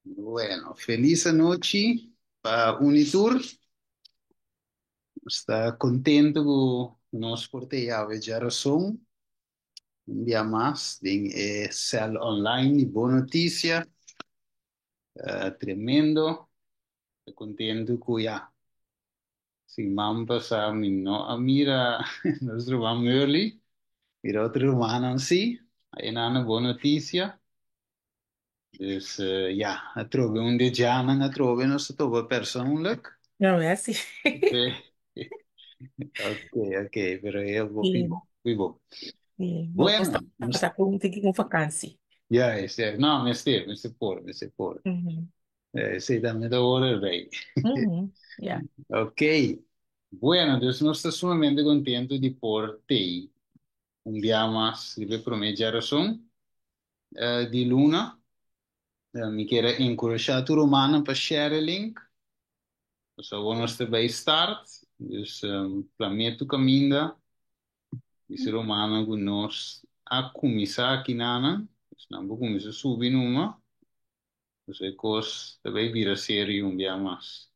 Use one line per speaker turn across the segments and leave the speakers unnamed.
Bueno, felis anochi pa un i tur. Nos ta kontentu ku nos por ta awe djarason un dia mas den e sèl online di Bon Notisia. Tremendo. Ta kontentu ku ya siman pasá mi no a mira nos ruman Merly, mira otro rumannan sí. Aynan na Bon Notisia. Dus ja, atrobe un di djanan atrobe nos ta topa persoonlijk.
No, es así.
Ok, ok, pero e hopi
Sí,
bon, hopi bon.
sí. Nos
Bueno, nos,
ta con un tiki con vakantie.
ja, is, no, mester, mester por, mester por.
Ujú,
Sí, tambe ta hoor erbij.
ujú, ya.
Ok, bueno, dus nos ta sumamente contento di por tei un bia mas riba e prome djarason di luna. Mi kier a enkurashá tur rumannan pa share e link. Pasobra awor nos ta bai start, dus planetu kaminda di rumannan ku nos a kuminsá aki nanan, dus nan por kuminsá subi numa, pasobra e kos ta bai bira serio un bia mas.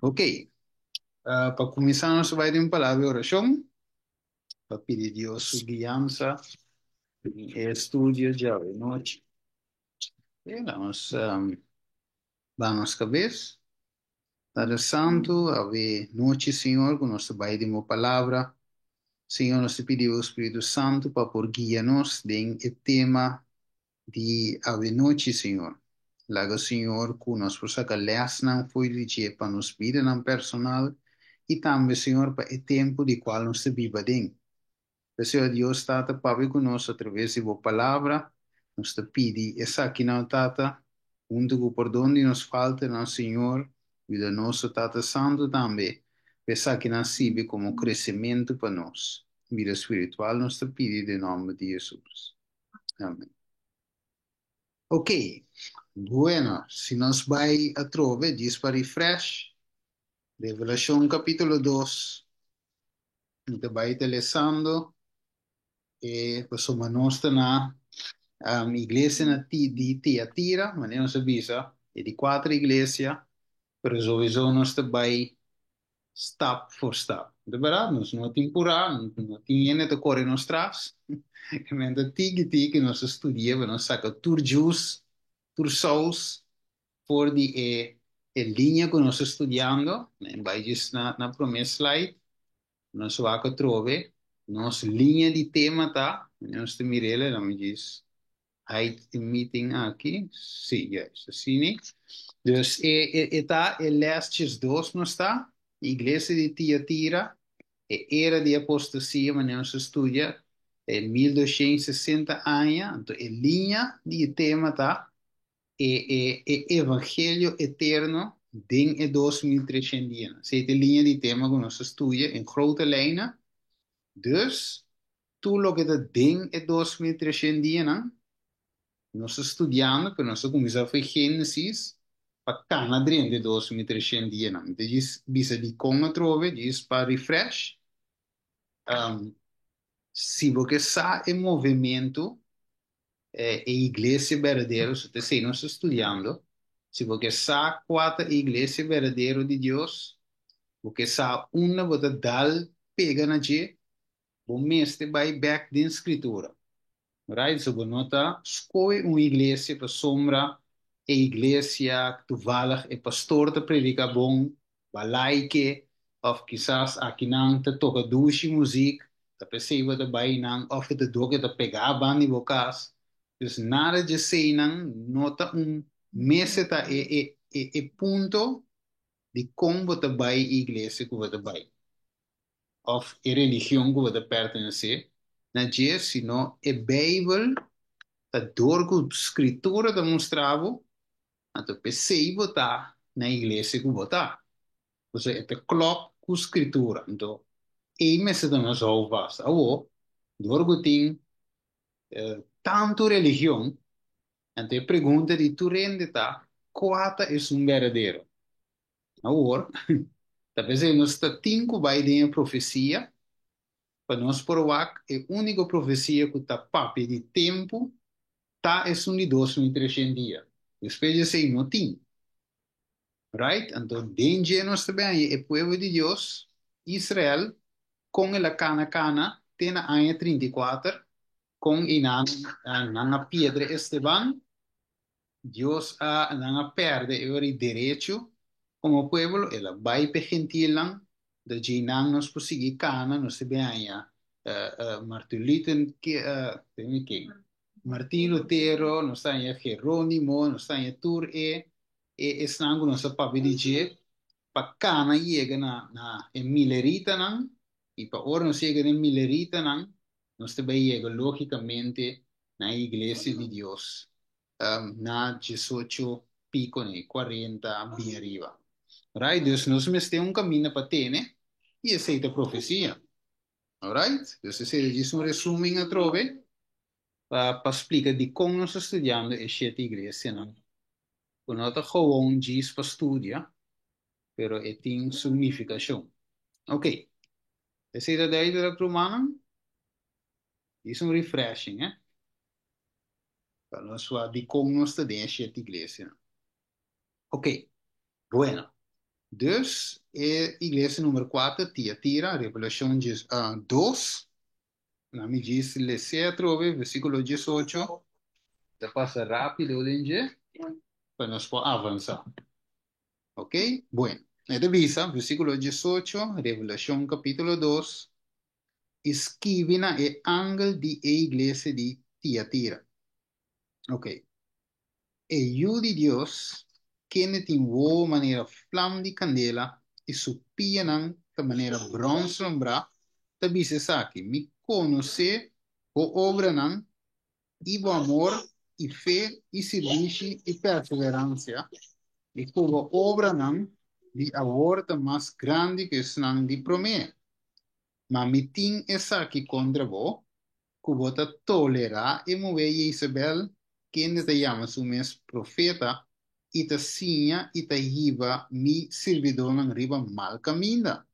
Ok, pa kuminsá nos ta bai den un palabra di orashon pa pidi Dios su guiansa den e estudio djawe nochi. Ok, lanos baha nos kabes. Tata Santu, awe nochi, Señor, ku nos ta bai den bo Palabra. Señor, nos ta pidi bo Spiritu Santu pa por guia nos den e tema di awe nochi, Señor. Laga, Señor, ku nos por saka lèsnan fo'i di dje pa nos bidanan personal i tambe, Señor, pa e tempu di kual nos ta biba den. P'esei, Dios Tata, papia ku nos atraves di bo Palabra. Nos ta pidi esakinan, Tata, huntu ku pordon di nos faltanan, Señor, yuda nos, o Tata Santu, tambe pa esakinan sirbi komo kresementu pa nos bida spiritual. Nos ta pidi den nòmber di Hesus. Amen. Ok, bueno, si nos bai atrobe, djis pa refresh, Revelashon kapítulo dos. Mi ta bai ta lesando e pasobra nos ta na iglesia na di Tiatira, manera nos a bisa, e di kuater iglesia, pero souiso nos ta bai stap for stap. Ta berdad, nos no tin purá, no tin hende ta kore nos tras, men ta tiki tiki nos ta studia pa nos saka tur juice, tur saus for di e e liña ku nos ta studiando, bai djis na na promé slide, nos wak atrobe, nos liña di tema ta, nos ta mir'el, laat mi djis hide e meeting aki, sí, juist, asina. Dus e e e ta e les 12 nos ta, Iglesia di Tiatira, e era di apostasia manera nos a studia, e 1260 aña, anto e liña di e tema ta e e e evangelio eterno den e 2300 dianan. Esei ta e liña di tema ku nos a studia en grote lijnen. Dus, tur loke ta den e 2300 dianan, nos ta studiando, pero nos a kuminsá for Génesis pa kana drenta e 2300 dianan. Mi ta djis bisa dikon atrobe, djis pa refresh. Si bo ke sa e movementu e iglesia berdadero, so ta esei nos ta studiando. Si bo ke sa kua ta e iglesia berdadero di Dios, bo ke sa unda bo ta dal pega na dje, bo mester bai bek den Skritura. Right? So bo no ta skohe un iglesia pasobra e iglesia toevallig e pastor ta predica bon, Ba like of kisas akinan ta toka dushi muzik, ta p'esei bo ta bai nan of e ta dor ke ta pegá banda di bo kas. Dus nada djeseinan no ta un mester ta e e e e punto di kon bo ta bai iglesia ku bo ta bai of e religion ku bo ta pertenesé na dje, sino e Beibel ta dor ku Skritura ta mustra bo. Anto p'esei bo ta na iglesia ku bo ta. Pasobra e ta klòp ku Skritura. Anto ei mester ta nos houvast. Awor, dor ku tin tantu religion, anto e pregunta di tur hende ta, Kua ta esun berdadero? Awor, ta p'esei nos ta tin ku bai den e profesia pa nos por wak e úniko profesia ku ta papia di tempu ta esun di 2300 dia. Despues di esei no tin. Right? Anto den dje nos ta bin haña e pueblo di Dios, Israel, kon el a kana kana te na aña 34, kon einan nan a piedra Esteban. Dios a, nan a perde e ora e derecho como pueblo, el a bai p'e gentilnan, da djei nan nos por sigui cana, nos ta bin haña Martin Luther, Martin Lutero, nos ta haña Jerónimo, nos ta haña tur e esnan cu nos a papia di dje, pa cana yega na e mileritanan, y pa ora nos yega na e mileritanan, nos ta bai yega lógicamente na e iglesia di Dios na 18 pico ne, 40 bin ariba. Right? Dus nos mester un camina pa tene y esey ta profecia. Alright? Dus esey ta djis un resumen atrobe pa splica dicon nos ta studiando e shete iglesianan. Cu no ta gewoon djis pa studia, pero e tin su nificacion. Ok. Esey ta duidelijk, rumannan? Djis un refreshing, eh? Pa nos wak dikon nos ta den e shete iglesianan. Ok, bueno. Dus e iglesia number 4, Tiatira, Revelashon 2. Na mi djis les'é atrobe, versíkulo 18. Ta pasa rápido den dje pa nos por avansá. Ok, bueno. E ta bisa, versíkulo 18, Revelashon kapítulo 2, i skibi na e angel di e iglesia di Tiatira. Ok. E Yu di Dios, kende tin wowo manera flam di kandela i su pianan ta manera brons lombrá, ta bisa esaki, Mi konosé bo obranan i bo amor i fe i sirbishi i perseveransia, i ku bo obranan di awor ta mas grandi ku esnan di promé. Ma mi tin esaki kontra bo, ku bo ta tolerá e muhé Jezabel, kende ta yama su mes profeta i ta siña i ta hiba mi sirbidónan riba mal kaminda,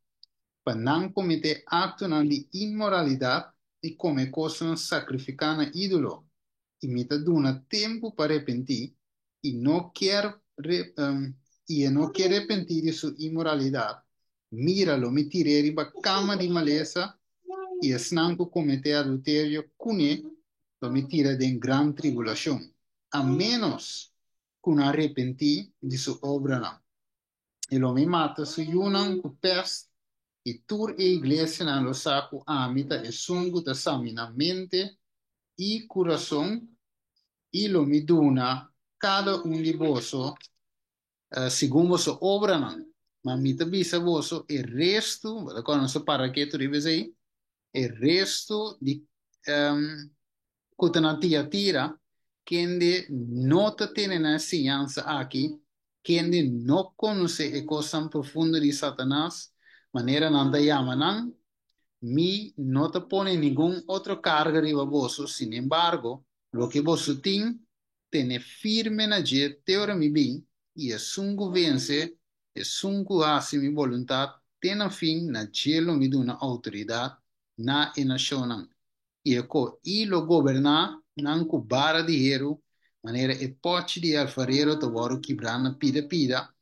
pa nan kometé aktonan di inmoralidat i kome kosnan sakrifiká na ídolo, i mi ta duna tempu pa repentí, i no kier i e no kier repentí di su inmoralidat, mira, lo mi tir'é riba kama di malesa, i esnan ku kometé adulterio kuné lo mi tira den gran tribulashon, a ménos ku nan repentí di su obranan. I lo mi mata su yunan ku pèst, i tur e iglesianan lo sa ku ami ta esun ku ta samina mente i kurason, i lo mi duna kada un di boso segun boso obranan. Ma mi ta bisa boso, e restu, bo ta kòrda nos a para ketu riba esei, e restu di ku ta na Tiatira, kende no ta tene na e siñansa aki, kende no konosé e kosnan profundo di Satanas, manera nan ta yama nan, Mi no ta pone ningun otro karga riba boso, sinembargo, loke boso tin, tene firme na dje te ora mi bin, i esun ku vense, esun ku hasi mi boluntat te na fin, na dje lo mi duna outoridat na e nashonnan, i e ko i lo goberná nan ku bara di heru, manera e pòchi di e alfarero ta wòrdu kibrá na pida pida,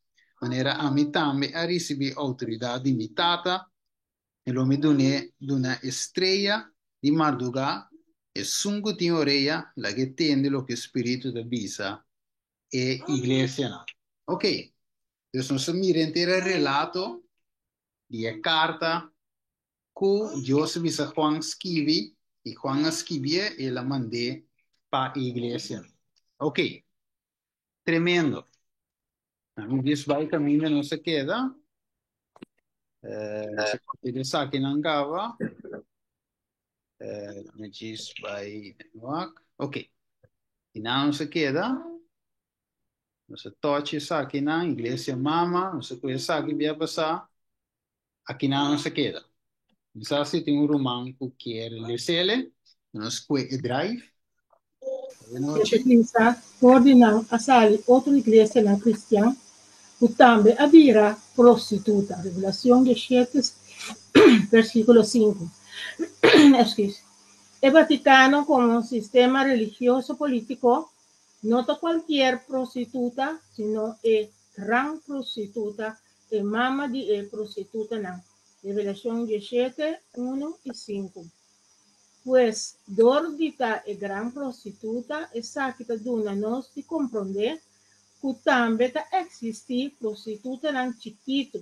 manera ami tambe a risibí outoridat di mi Tata. E lo mi dun'é duna e strea di mardugá, esun ku tin orea, laga e tende loke e spiritu ta bisa e iglesianan. Ok, dus nos a mira henter e relato di e karta ku Dios a bisa Juan skibi, i Juan a skibié i el a mand'é pa e iglesianan. Ok, tremendo. Nan dis bai kaminda nos a keda. Nos a papia di esakinan kaba. Mi djis bai wak. Ok. I nan nos a keda. Nos a tochi esakinan, Iglesia Mama, nos a kohe esaki bia pasá. Akinan nos a keda. Mi sa si tin un ruman ku kier lesele, nos kue e drive.
E ta bisa, For di nan a sali otro iglesianan kristian ku tambe a bira prostituta. Revelacion 17, versíkulo 5. E Vatikano komo sistema religioso-polítiko. No ta cualkier prostituta, sino e gran prostituta, e mama di e prostitutanan. Revelacion 17, 1 y 5. Pues, dor di ta e gran prostituta, esaki ta duna nos di comprende cu tambe ta existi prostitutanan chikito.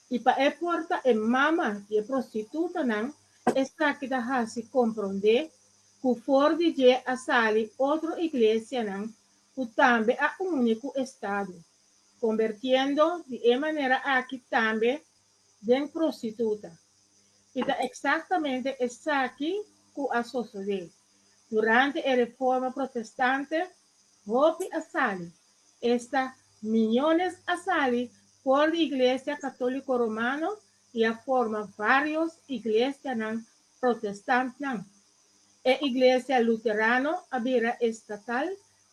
Y pa e por ta e mama di e prostitutanan, esaki ta haci comprende cu for di dje a sali otro iglesianan cu tambe a uni cu Estado, conbertiendo di e manera aki tambe den prostituta. Y ta exactamente esaki cu a sosode. Durante e Reforma Protestante, hopi a sali, esta miyones a sali for di Iglesia Catolico Romano y a forma varios iglesianan protestantnan. E Iglesia Luterano a bira estatal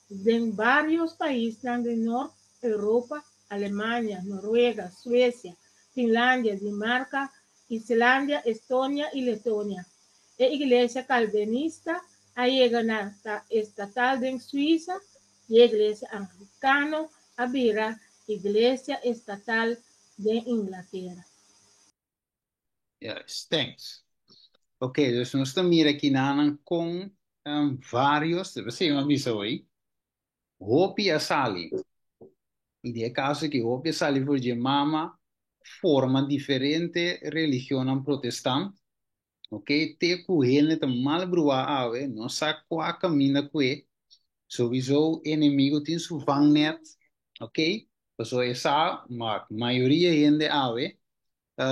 den varios paisnan den Nort Europa, Alemania, Noruega, Suecia, Finlandia, Dinamarca, Islandia, Estonia y Letonia. E Iglesia Calvinista a yega na ta estatal den Suiza y e Iglesia Anglicano a bira iglesia estatal den Inglatera.
Yes, thanks. Ok, dus nos ta mira akinan kon varios, sí, m'a bisa hoy, hopi a sali. I den e kaso ku hopi a sali for di mama forma diferente religionnan protestant, ok? Te ku hende ta mal bruá awe, no sa kua kaminda kue, sowieso enemigu tin su vangnet, ok? Paso e sa, ma mayoria hende awe,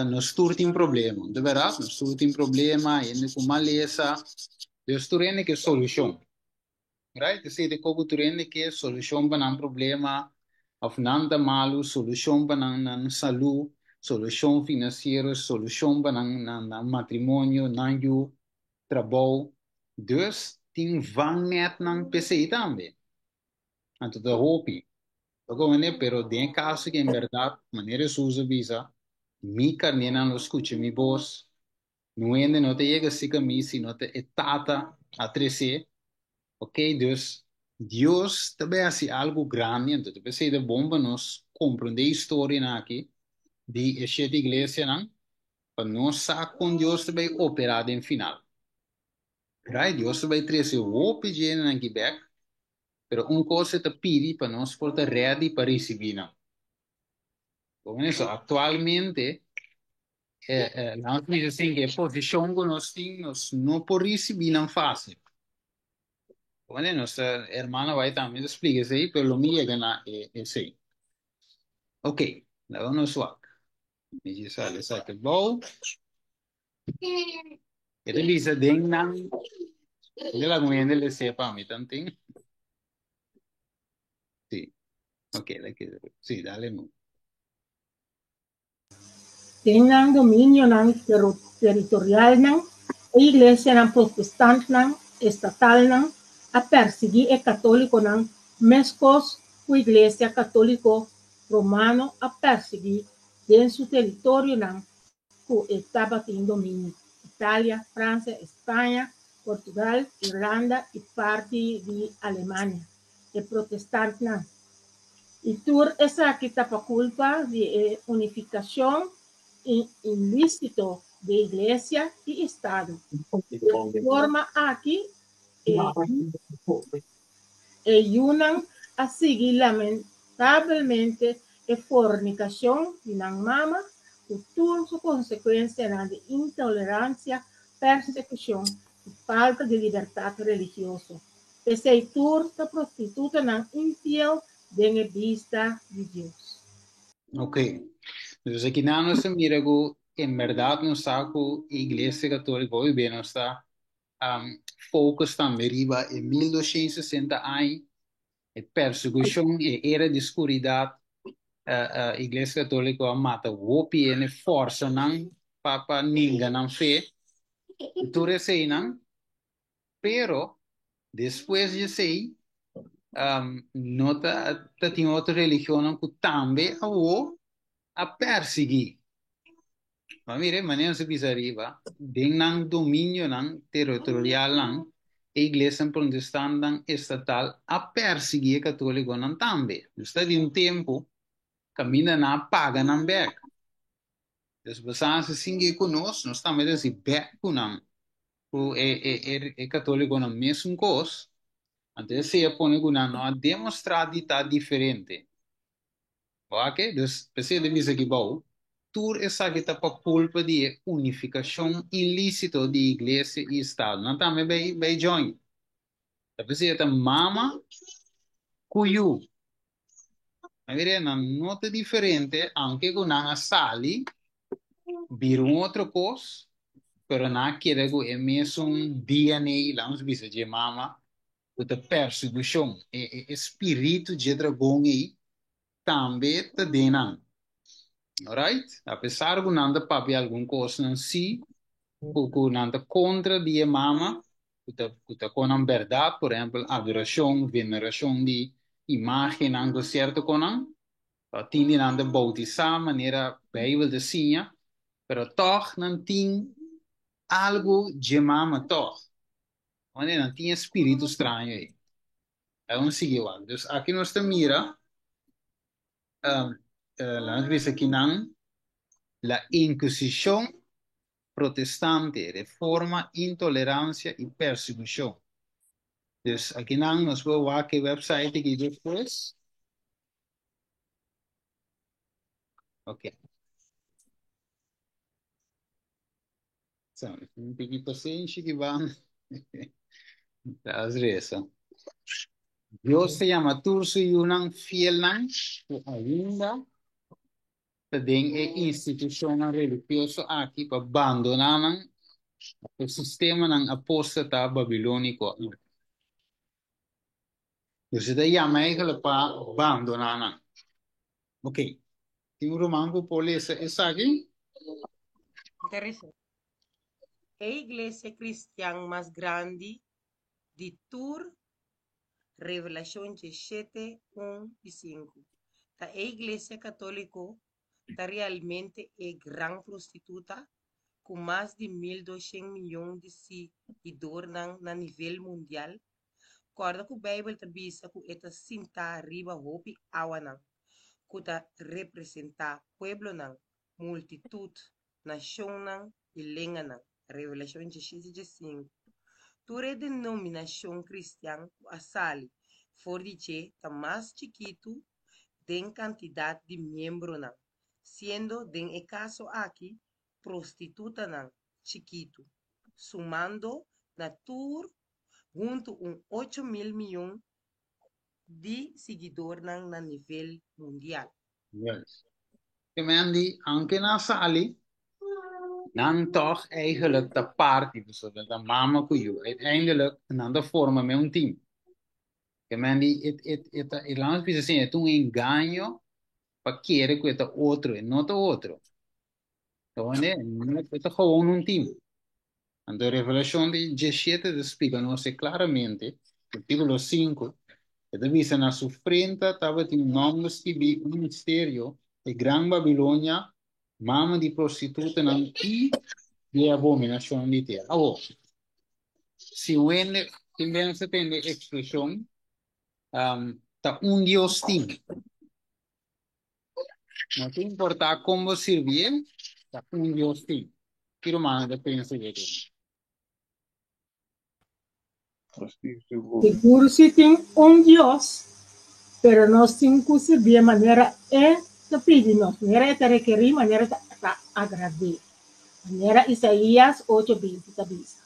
nos tur tin problema, di berdat, nos tur tin problema, hende ku malesa, dus tur hende ke solushon. Right? Esei ta koku tur hende ke solushon pa nan problema, òf nan ta malu, solushon pa nan nan salú, solushon finansiero, solushon pa nan nan nan matrimonio, nan yu, trabou. Dus tin vangnetnan p'esei tambe. Anto ta hopi. Ta komprendé? Pero den e kaso ku en bèrdat, manera Hesus a bisa, Mi karnénan lo skucha mi bos, Niun hende no ta yega sika mi si no ta e Tata a tres'é. Ok, dus Dios ta bai hasi algu grandi, anto ta p'esei ta bon pa nos komprendé e historianan aki di e shete iglesianan, pa nos sa kon Dios ta bai operá den final. Right? Dios ta bai trese hopi djendenan aki bèk, pero un kos e ta pidi pa nos por ta ready pa risibí nan. Bon, eso, aktualmente Laat mi bisa ku e posishon ku nos tin, nos no por risibí nan fásil. Bueno, nos hermana bai tambe ta splika esei, pero lo mi yega na esei. Ok, laga nos wak. Mi dje sali esaki abou. E ta bisa den nan, de laga un hende les'é pa mi tantin. Sí, ok, sí, dale no.
Den nan dominionan teritorialnan, e iglesianan protestantnan estatalnan a persiguí e katólikonan meskos ku Iglesia Katóliko Romano a persiguí den su teritorionan ku e tabatin dominio, Italia, Fransia, Spaña, Portugal, Irlanda i parti di Alemania. E protestantnan. I tur esaki ta pa kulpa di e unifikashon ilísito di iglesia i estado. Di e forma aki e e yunan a sigui lamentabelmente e fornikashon di nan mama ku tur su konsekuensianan di intoleransia, persekushon i falta di libertat religioso. P'esei tur ta prostitutanan infiel den e bista di Dios.
Ok. Dus akinan nos ta mira ku en bèrdat nos sa ku e Iglesia Katóliko hopi be nos ta focus tambe riba e 1260 aña, e persekushon, e era di skuridat, Iglesia Katóliko a mata hopi hende, forsa nan pa ninga nan fe, i tur eseinan. Pero, despues di esei, no ta ta tin otro religionnan ku tambe awo a persiguí. Ma mira, manera nos a bisa ariba, den nan dominionan territorialnan, E iglesianan protestantnan estatal a persiguí e katólikonan tambe. Dus ta di un tempu kaminda nan a paga nan bèk. Dus basá si singi ku nos, nos tambe ta hasi bèk ku nan, ku e katólikonan mesun kos. Anto esei a pone ku nan no a demostrá di ta diferente. Wak? Dus p'esei ta bisa aki bou, tur esaki ta pa kulpa di e unifikashon ilísito di iglesia i estado. Nan tambe bai bai join. Ta p'esei e ta mama ku yu. Nan mira, nan no ta diferente, aunke ku nan a sali bira un otro kos, pero nan a keda ku e mesun DNA, laga nos bisa, dje mama ku ta persekushon, e spiritu dje dragon ei tambe ta den nan. Alright? Apesar ku nan ta papia algun kosnan sí, ku nan ta kontra di e mama, ku ta kon nan bèrdat, por ehèmpel, adorashon, venerashon di imágennan ku sierto konnan, tin di nan ta boutisá manera Beibel ta siña, pero tòg nan tin algu dje mama tòg. Wanneer nan tin e spiritu straño ei. Ai un sigui wak. Dus aki nos ta mira, um, laat nos bisa kinan, la Inquisicion protestante, reforma, intolerancia y persecucion. Dus akinan nos por wak e website aki despues. Ok. So, un tiki pasenshi ki ban. Las resa. Dios ta yama tur su yunan fielnan ku ainda ta den e institushonnan religioso aki pa bandoná nan e sistemanan apóstata babilóniko aki. Dios ta yama eigenlijk pa bandoná nan. Ok. Tin un ruman ku por lesa esaki?
Interesante. E iglesia kristian mas grandi di tur Revelashon 17, 1 i 5. Ta e Iglesia Katóliko ta realmente e gran prostituta ku mas di 1200 miyon di siguidornan na nivel mundial? Kòrda ku Beibel ta bisa ku e ta sintá riba hopi awanan, ku ta representá pueblonan, multitut, nashonnan i lenganan. Revelashon 17 15. Tur e denominashon kristian ku a sali for di dje ta mas chikitu den kantidat di miembronan, siendo den e kaso aki prostitutanan chikitu, sumando na tur huntu un 8000 miyon di siguidornan na nivel mundial.
Yes. Ke men di, aunke nan sali, nan tòg eigenlijk ta parti, pasobra ta mama ku yu. Uiteindelijk nan ta forma me un team. Ke men di, et, et, et, ta, e laat bisa asina, e ta un engaño pa kere ku e ta otro, e no ta otro. Ta wende? E ta gewoon un team. Anto Revelashon di 17 ta splika nos e klaramente, versíkulo 5, e ta bisa na su frenta tabatin un nòmber skibí, un misterio, e gran Babilonia, mama di prostitutanan i di e abominashonnan di tera. Awor, si un hende tin bens ta tende e ekspreshon, ta un Dios tin. No ta importá kon bo sirbié, ta un Dios tin. Ki rumannan ta pensa di esei?
Sigur si tin un Dios, pero nos tin ku sirbié manera e ta pidi nos, manera e ta rekerí, manera ta agrad'é, manera Isaías ocho 20 ta bisa.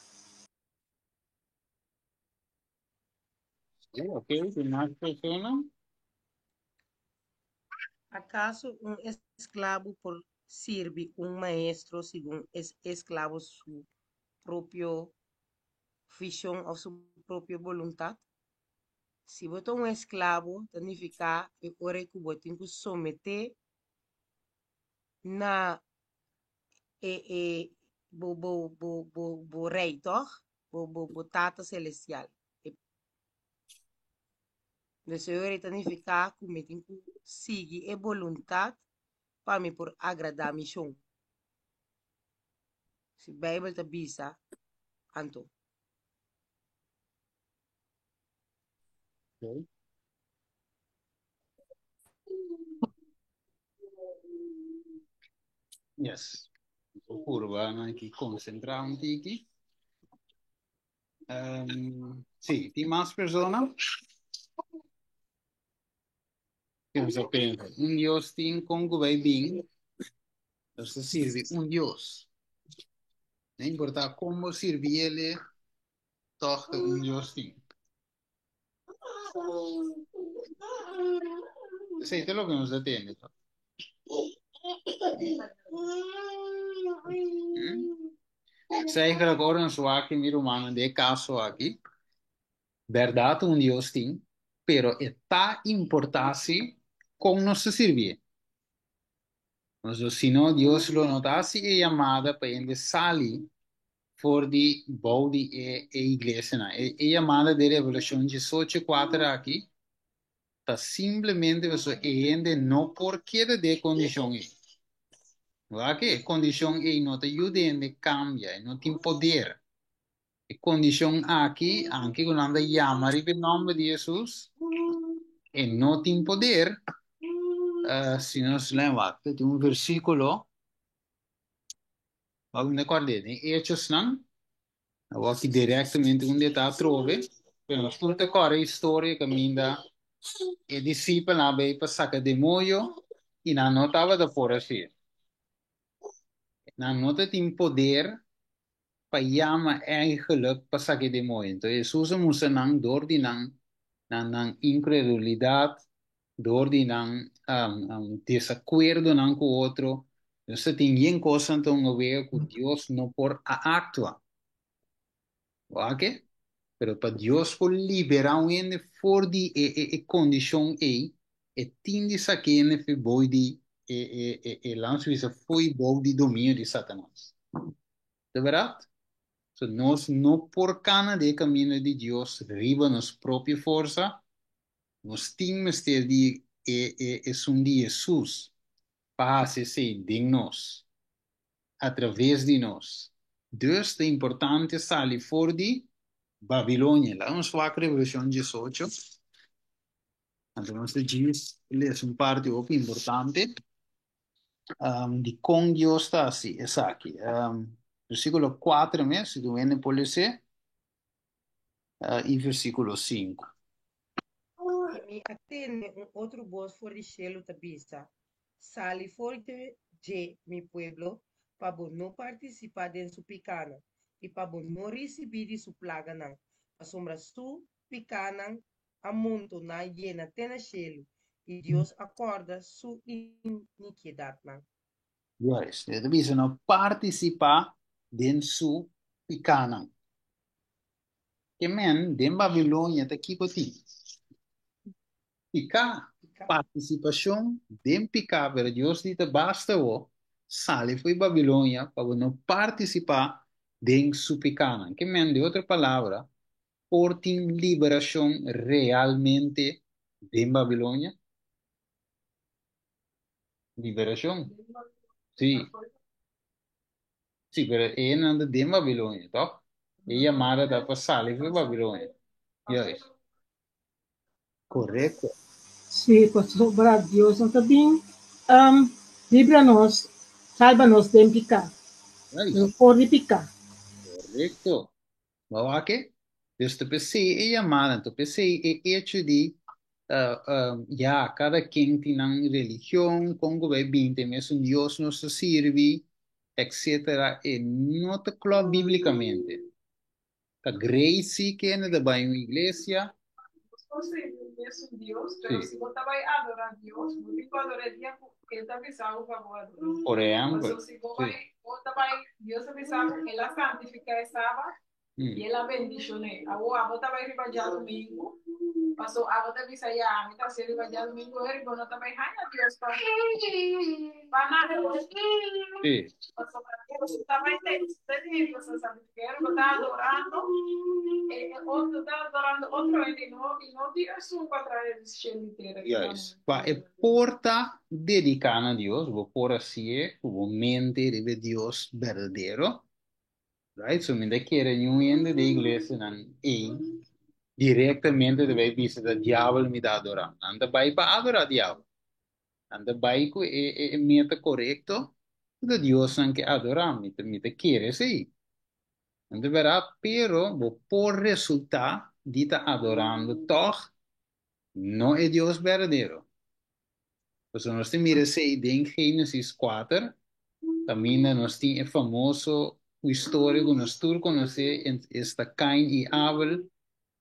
Sí, ok, tin mas persona?
Akaso un esklabo por sirbi un maestro segun e esklabo su propio vishon òf su propio boluntat? Si bo ta un esklabo, ta nifiká e ora ku bo tin ku someté na e e bo bo bo bo bo rei, tòg? Bo bo bo Tata Selestial. E Dus e ora ei ta nifiká ku mi tin ku sigui e boluntat pa mi por agradá mi shon. Si Beibel ta bisa, anto.
Okay. Yes. Curva, aki konsentrá un tiki. Sí, tin mas persona? Kiko bo ta pensa? Un Dios tin kon ku bai bin, nos ta sirbi un Dios. No importa kon bo sirbi ele, tòg ta un Dios tin. Esei ta loke nos ta tende. Eigenlijk ora nos wak mi rumannan den e kaso aki, bèrdat un Dios tin, pero e ta importá si kon nos ta sirbié. Pasobra si no, Dios lo no ta hasi e yamada pa hende sali for di bou di e e iglesianan. E e yamada di Revelashon diesocho kuater aki ta simplemente pasobra e hende no por keda den e kondishon ei. Wak e kondishon ei no ta yuda hende kambia, e no tin poder. E kondishon aki, anke ku nan ta yama riba e nòmber di Hesus, e no tin poder. Si nos len wak, tin un versíkulo, wak mi ta kòrd'é, den Hechosnan, awor aki direktamente unda e ta atrobe, pero nos tur ta kòrda e historia kaminda e disipelnan a bai pa saka demoño i nan no tabata por hasié. Nan no ta tin poder pa yama eigenlijk pa saka e demoño. Entonces Hesus a mustra nan dor di nan nan nan incredulidat, dor di nan desakuerdonan ku otro. Nos ta tin yen kosnan ta hunga wega ku Dios no por a aktua. Wak? Pero pa Dios por liberá un hende for di e e e kondishon ei, e tin di saka e hende for bou di e e e e laat nos bisa fo'i bou di dominio di Satanas. Ta bèrdat? So nos no por kana den e kaminda di Dios riba nos propio forsa, nos tin mester di e e esun di Hesus pa hasi esei den nos, atraves di nos. Dus ta importante sali for di Babilonia. Laga nos wak Revelashon diesocho. Anto nos ta djis lesa un parti hopi importante. Dikon Dios ta hasi esaki? Versíkulo kuater mes, si tu hende por les'é, i versíkulo sinku.
I mi a tende un otro bos for di shelu ta bisa, Sali for di dje, mi pueblo, pa bo no partisipá den su pikánan, i pa bo no risibí di su plaganan, pasobra su pikánan a montoná yena te na shelu, i Dios a kòrda su inikiedatnan.
Juist, e ta bisa no partisipá den su pikánan. Ke men den Babilonia ta kiko tin? Piká, partisipashon den piká, pero Dios di ta basta bo sali fo'i Babilonia pa bo no partisipá den su pikánan. Ke men, den otro palabra, por tin liberacion realmente den Babilonia? Liberacion? Sí. Sí, pero e nan ta den Babilonia, toch? E llamada ta pa sali for Babilonia. Juist. Correcto.
Sí, pasobra Dios no ta bin um, libra nos, salba nos den piká.
Juist.
For di piká.
Correcto. Bo wak e? Dus ta p'esei e yamada, ta p'esei e echo di ya, kada ken tin nan religion, kon ku bai bin ta e mesun Dios nos ta sirbi, etcetera, e no ta klòp biblikamente. Ta great si kende ta bai un iglesia.
Nos por sirbi e mesun Dios, pero si bo ta bai adora Dios, bo tin ku adora e dia ku El ta bisa bo pa bo ador'é.
Por ehèmpel.
Pasobra si bo bai, bo ta bai, Dios a bisa bo, El a santifiká e sabat i El a bendishon'é. Awor abo ta bai riba djadumingu, pasobra abo ta bisa, Ya, ami ta hasié riba djadumingu, eri bo no ta bai haña Dios pa pa nada. Pasobra Dios ta bai te di Dios a santifiká, eri bo ta adorando e otro, ta adorando otro hende i no i no di esun ku a traha shelu i tera.
Juist. Pa e por ta dediká na Dios, bo por hasié ku bo mente riba e Dios berdadero. Right? So mi ta kere niun hende den iglesianan ei Direktamente ta bai bisa ta diabel mi ta adorá. Nan ta bai pa adorá diabel. Nan ta bai ku e meta korekto ku ta Dios nan ke adorá. Mi ta kere esei. Nan ta bèrdat, pero bo por resultá di ta adorando tòg no e Dios berdadero. Pasobra nos ta mira esei den Génesis 4, kaminda nos tin e famoso historia ku nos tur konosé, esta Kain i Abel.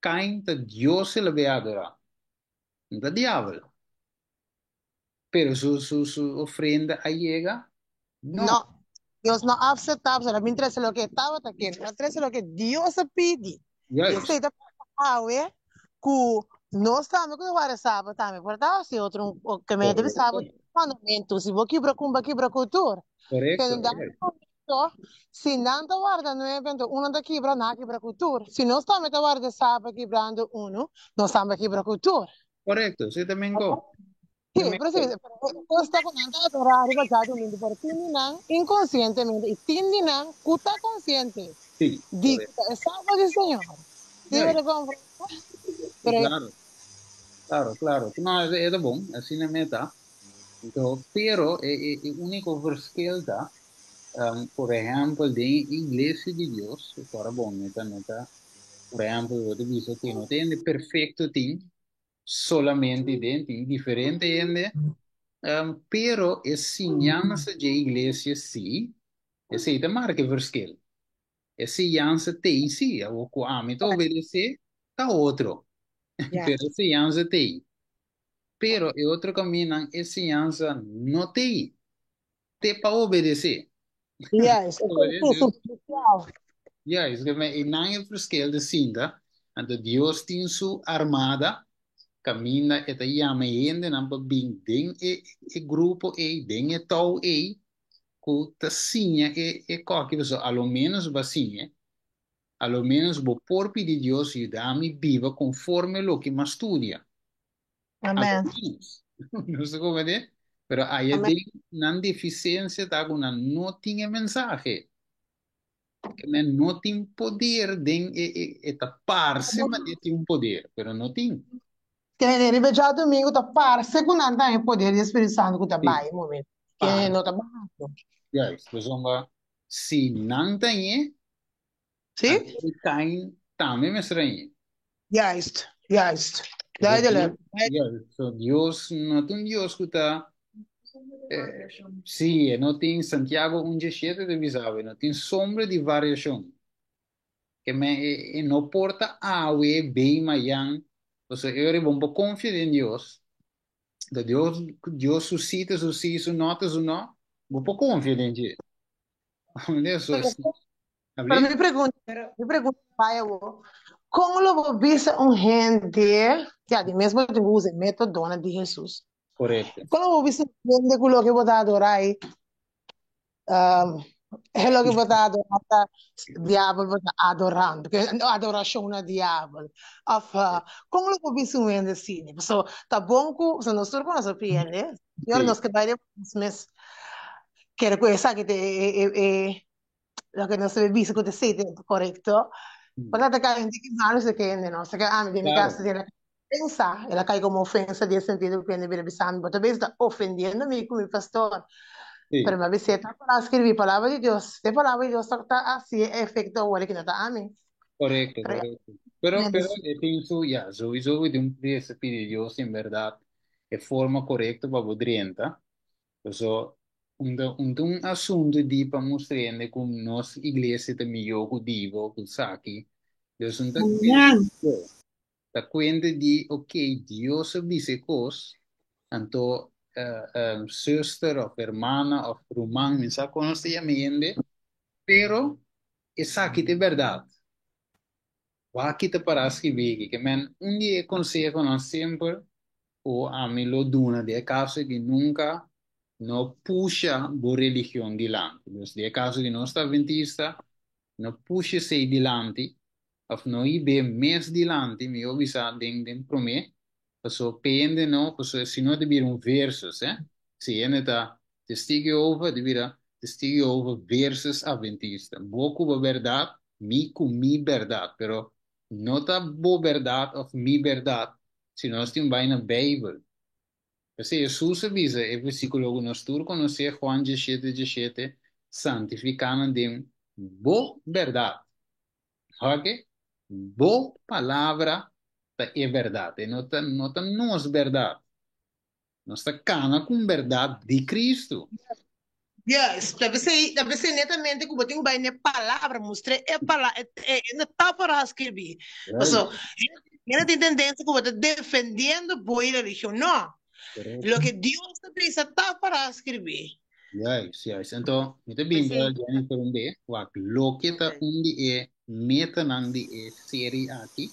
Kain ta Dios el a bai adorá, no ta diabel. Pero su ofrenda a yega? No.
No, Dios no a aceptá, pasobra a bin trese loke e tabata kere, el a trese loke Dios a pidi. I esei ta pasa awe ku nos tambe ku ta warda sabat tambe por ta hasi otro ke men ta bisa bo mandamentu, si bo kibra ku un bo a kibra ku tur. Pero en dado momento si nan ta warda nuebe anto uno ta kibra nan a kibra ku tur. Si nos tambe ta warda sabat kibrando unu nos tambe a kibra ku tur.
Korekto, si ta men ko.
Sí, pero sí, pero e ta ku nan ta adorá riba djadumingu, pero tin di nan inkonsientemente i tin di nan ku ta konsiente di ku ta e sábado di Señor. Sí, bo ta komprende?
Pero Claro, claro, claro. No, e ta bon, asina me ta. Anto, pero e úniko verschil ta, por ehèmpel, den e iglesia di Dios, ora bon, no ta, por ehèmpel, bo ta bisa ku no ta hende perfekto tin, solamente den tin diferente hende, pero e siñansa dje iglesia sí, esei ta marka e verschil. E siñansa t'ei sí, awor ku ami ta obedesé ta otro, pero e siñansa t'ei. Pero e otro kaminnan e siñansa no t'ei, te pa obedesé.
Yes, e ta superficial.
Juist, ke men einan e verschil ta sinta, anto Dios tin su armada kaminda e ta yama e hendenan pa bin den e grupo ei, den e tou ei, ku ta siña e koki, pasobra a lo ménos bo a siñ'e, a lo ménos bo por pidi Dios yuda mi biba konforme loke mi a studia.
Amen.
No sé cómo de, pero ahí
Amen.
den nan deficiencia ta ku nan no tin e mensahe. Ke men no tin poder den e ta parse manera tin un poder, pero no tin.
Ke riba djadumingu ta parse ku nan ta e poder di Spiritu Santu ku ta bai e momento. Ke no ta bahando.
Juist, pasobra si nan ta ñe,
Sí?
anto e Kain tambe mester a ñe.
Juist, juist. Duidelijk.
Juist, so Dios no ta un Dios ku ta sí, e no tin, Santiago un diesshete ta bisa awe, no tin sombra di variashon. Ke men e no por ta awe bei mayan, pasobra e ora bo por konfia den Dios, ta Dios, Dios su sí ta su sí, su no ta su no, bo por konfia den dje. Eso
Pero, pero mi pregunta bai awor, kon lo bo bisa un hende, ya di mes bo tin ku usa e metodonan di Hesus,
Korekto.
kon lo bo bisa un hende ku loke bo ta adorá ei, e loke bo ta adorá ta diabel bo ta adorando, ke adorashon na diabel, òf kon lo bo bisa un hende asina? Pasobra ta bon ku, pasobra nos tur konosé hopi hende, i ora nos ke bai den nos mes Kere ku esaki ta e loke nos debe bisa ku ta esei ta korekto. Por ta kai un tiki malu si kende no. Seke ami den mi kaso el a ofensa, el a kai komo ofensa den e sentido ku hende bira bisa mi bo ta bes ta ofendiendo mi ku mi pastor. Pero mi a bis'é ta para skirbi palabra di Dios. E palabra di Dios ta hasi e efekto awor ki no ta ami.
Korekto, korekto. Pero e tin su, ya, souiso ku tin un pidi Dios en bèrdat e forma korekto pa bo drenta. Paso, un ta un asuntu di pa mustra hende ku nos iglesia ta mihó ku dibo, ku esaki. Dus un ta
Amen.
ta kuenta di, ok, Dios a bisa e kos, anto zuster òf hermana òf ruman, mi sa kon nos ta yama hende, pero esaki ta e bèrdat. Wak ta pará skibí aki. Ke men, un di e konsehonan semper ku ami lo duna den e kaso di nunka no pusha bo religion dilanti. Dus den e kaso di nos ta adventista, no pusha esei dilanti òf no hib'é mes dilanti, mi yo bisa den promé, pasobra pende no, pasobra si no ta bira un versus, eh. Si hende ta Testigo Jehovah ta bira Testigo Jehovah versus Adventista. Bo ku bo bèrdat, mi ku mi bèrdat. Pero No ta bo bèrdat òf mi bèrdat, sino nos tin bai na Beibel. P'esei Hesus a bisa e versíkulo ku nos tur konosé, Juan 17, 17, Santifiká nan den bo bèrdat. Oke? Bo palabra ta e bèrdat, e no ta, no ta nos bèrdat. Nos ta kana ku un bèrdat di Kristu.
Yes, ta p'esei, ta p'esei netamente ku bo tin ku bai n'e palabra, mustr'é e pala, e, e, e ta para skirbí. Paso, hende tin tendensia ku bo ta defendiendo bo i religion. No. Loke Dios ta bisa ta para skirbí.
Juist, juist. Anto, mi ta bin pa Jennifer un be, wak loke ta un di e metanan di e serie aki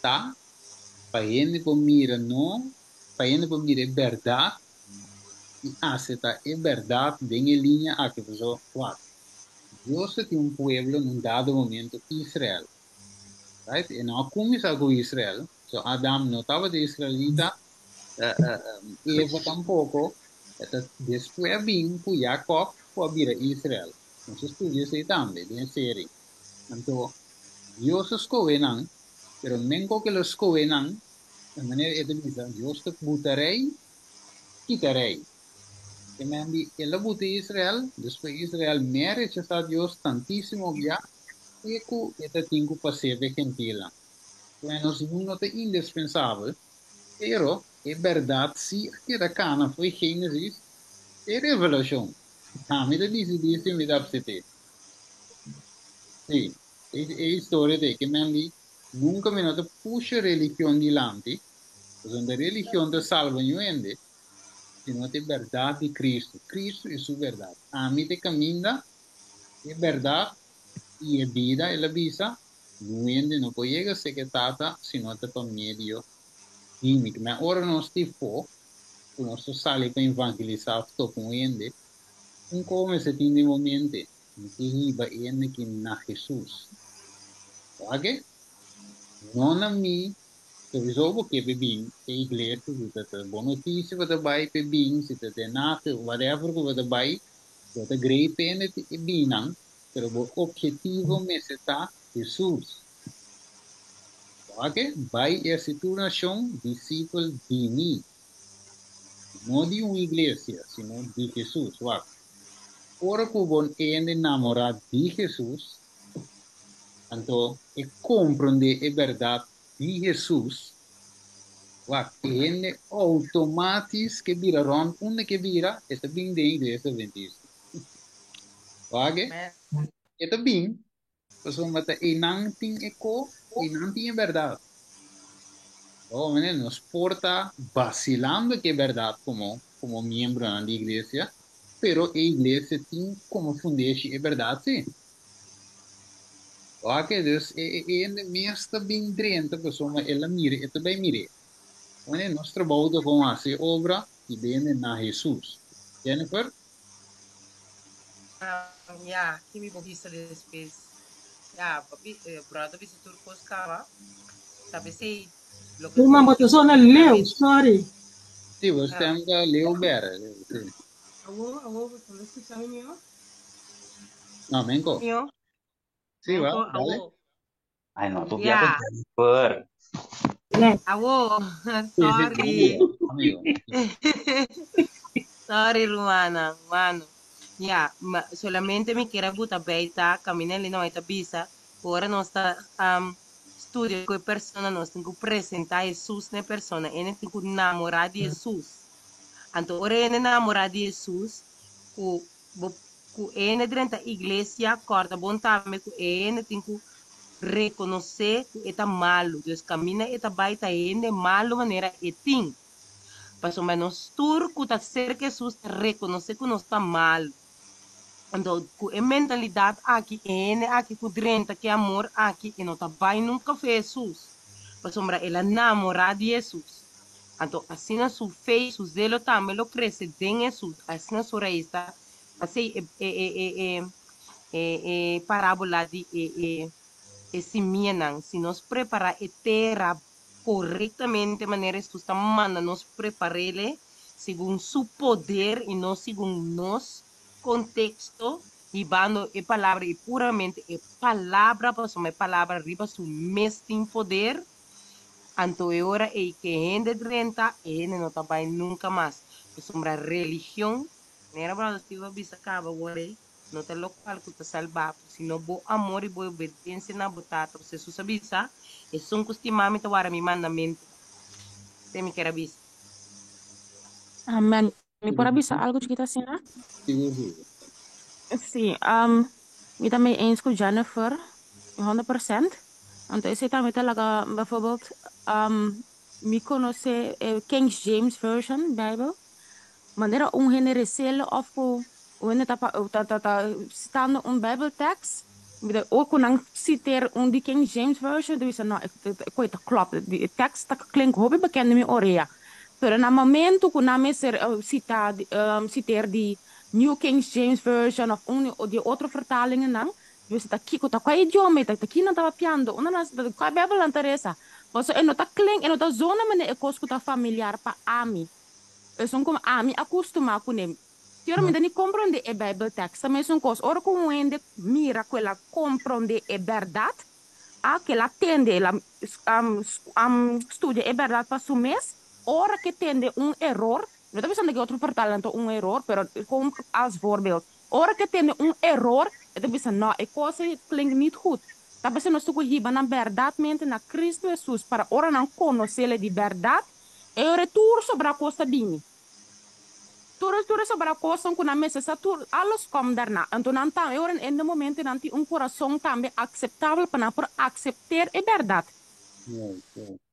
ta pa hende por mira no, pa hende por mira e bèrdat i aseptá e bèrdat den e liña aki. Pasobra, wak, Dios ta tin un pueblo na un dado momento, Israel. Right? E no a kuminsá ku Israel. So Adam no tabata israelita, Eva tampoko. Ta despues a bin ku Jacob ku a bira Israel. Nos a studia esei tambe den e seri. Anto Dios a skohe nan, pero menko ku el a skohe nan, e manera e ta bisa, Dios ta buta rei, kita rei. Ke men di el a buta Israel, despues Israel me a rechasá Dios tantísimo bia, te ku e ta tin ku pas'é p'e gentilnan. Pues nos yu no ta indispensabel, pero e bèrdat sí a keda kana fo'i Génesis te Revelashon. Ami ta disidí si mi ta apsept'é. Sí, e e historia ta e ke men di nunka mi no ta pusha religion dilanti, pasobra religion ta salba ñu hende, sino ta e bèrdat di Kristu. Kristu i su bèrdat. Ami ta e kaminda, e bèrdat i e bida, el a bisa. Niun hende no por yega serka e Tata si no ta pa medio di mi. Ma ora nos tin fo ku nos ta sali pa evangelisá òf topa un hende, un kos mester tin den bo mente, Mi ke hiba e hende aki na Hesus. Wak-e? No na mi, sowieso bo ke p'e bin e iglesia, si ta ta bon notisia bo ta bai p'e bin, si ta tenahe, whatever ku bo ta bai, bo ta grei p'e hende e binnan, Pero bo obhetivo mester ta Hesus. Wak, bai i hasi tur nashon disipel di mi. No di un iglesia, sino di Hesus. Wak, ora ku bo hende namorá di Hesus, anto e komprondé e bèrdat di Hesus, wak, e hende outomátis ke bira rònt unda ke bira, e ta bin den iglesia adventista. Wak, e ta bin, pasobra ta einan tin e ko, einan tin e bèrdat. Oh, mene, nos por ta basilando ku e bèrdat komo komo miembronan di iglesia, pero e iglesia tin komo fundeshi e bèrdat sí. Wak, dus e e hende mes ta bin drenta pasobra el a mira, e ta bai mir'é. Mene, nos trabou ta kon hasi e obra i bende na Hesus. Jennifer?
Ya, ki mi por bisa despues? Ya, papi, brother bisa tur kos kaba. Ta p'esei loke
Ruman, bo ta zona leu, sorry.
Sí, bo stem ta leu bèra, sí.
Awo, awo, bo ta skucha mi mihó?
No, menko.
Mihó?
Sí, va,
Menko,
dale.
awo.
Ay, no, tu ya con
Ya,
Jennifer.
awo,
Sí, sí,
sorry.
amigo, amigo.
Sorry, Ruana, mano. Ya, ma, solamente mi kier a buta bij ta caminda Lino ta bisa, cu ora nos ta um, studia cu e persona, nos tin cu presenta Jesus na e persona, ene tin cu namora di Jesus. Anto ora ene namora di Jesus, cu bo cu ene drenta iglesia, corda bon tambe cu ene tin cu reconoce cu e ta malo. Dus caminda e ta bay ta hende malo manera e tin. Pasobra nos tur ku ta serka Hesus ta rekonosé ku nos ta malu. Anto ku e mentalidat aki, e hende aki ku drenta ku e amor aki, e no ta bai nunka fe Hesus, pasobra el a namorá di Hesus. Anto asina su fe i su zelo tambe lo krese den Hesus, asina su rais ta hasi e e e e e e parábola di e e e simianan. Si nos prepará e tera korektamente manera Hesus ta manda nos prepar'ele segun su poder i no segun nos konteksto. Hibando e palabra i puramente e palabra, pasobra e palabra riba su mes tin poder, anto e ora ei ku e hende drenta, e hende no ta bai nunka mas. Pasobra religion, manera Brother Steve a bisa kaba awor ei, no ta lokual ku ta salba bo, sino bo amor i bo obedensia na bo Tata. Pasobra Hesus a bisa, Esun ku stima mi ta wara mi mandamentunan. Esei mi kier a bisa.
Amen. Mi por a bisa algo chikito asina?
Sigur, sigur.
Sí, mi ta mee eens ku Jennifer, 100%. Anto esei tambe ta laga, bijvoorbeeld, mi konosé e King James Version Bijbel, manera un hende resele òf ku un hende ta ta ta ta sitando un Bijbeltekst, mi ta ora ku nan siter un di King James Version, ta bisa no, e koe ta klòp, e tekst ta klink hopi bekend den mi orea. Pero na momento ku nan mester sita siter di New King James Version òf un di e otro vertalingennan, mi ta kiko ta kua idioma e ta, ta ki nan ta papiando, unda nan kua Bijbel nan ta resa? Pasobra e no ta klink, e no ta zona manera e kos ku ta familiar pa ami. Esun ku ami a kustumá kuné. Pero mi ta ni komprondé e Bijbeltekst. Ta mesun kos, ora ku un hende mira ku el a komprondé e bèrdat, a ku el a tende, el a studia e bèrdat pa su mes, ora ku e tende un eror, no ta bisando ku e otro vertaling ta un eror, pero kon als voorbeeld, ora ku e tende un eror, e ta bisa, no, e kos ei klink nit goed. Ta p'esei nos tin ku hiba nan bèrdatmente na Kristu Hesus, para ora nan konos'El di bèrdat, e ora tur sobrá kos ta bini. Tur tur e sobra kosnan ku nan mester sa tur alles kom daarna. Anto nan ta e ora en de momento nan tin un kurason tambe akseptabel pa nan por aksepter e bèrdat.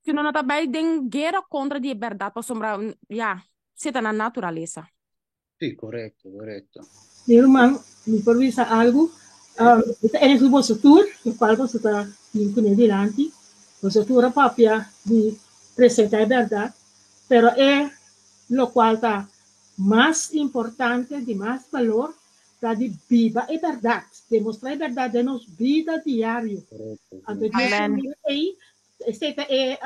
Si no nan ta bai den guera kontra di e bèrdat pasobra ya si ta nan naturalesa.
Sí, korekto, korekto.
Mi ruman, mi por bisa algu? Mi ta eens ku boso tur, lokual boso ta bin kuné dilanti. Boso tur a papia di presentá e bèrdat, pero e Lokual ta mas importante, di mas balor, ta di biba e bèrdat, demostrá e bèrdat den nos bida diario. Anto di e manera ei, esei ta e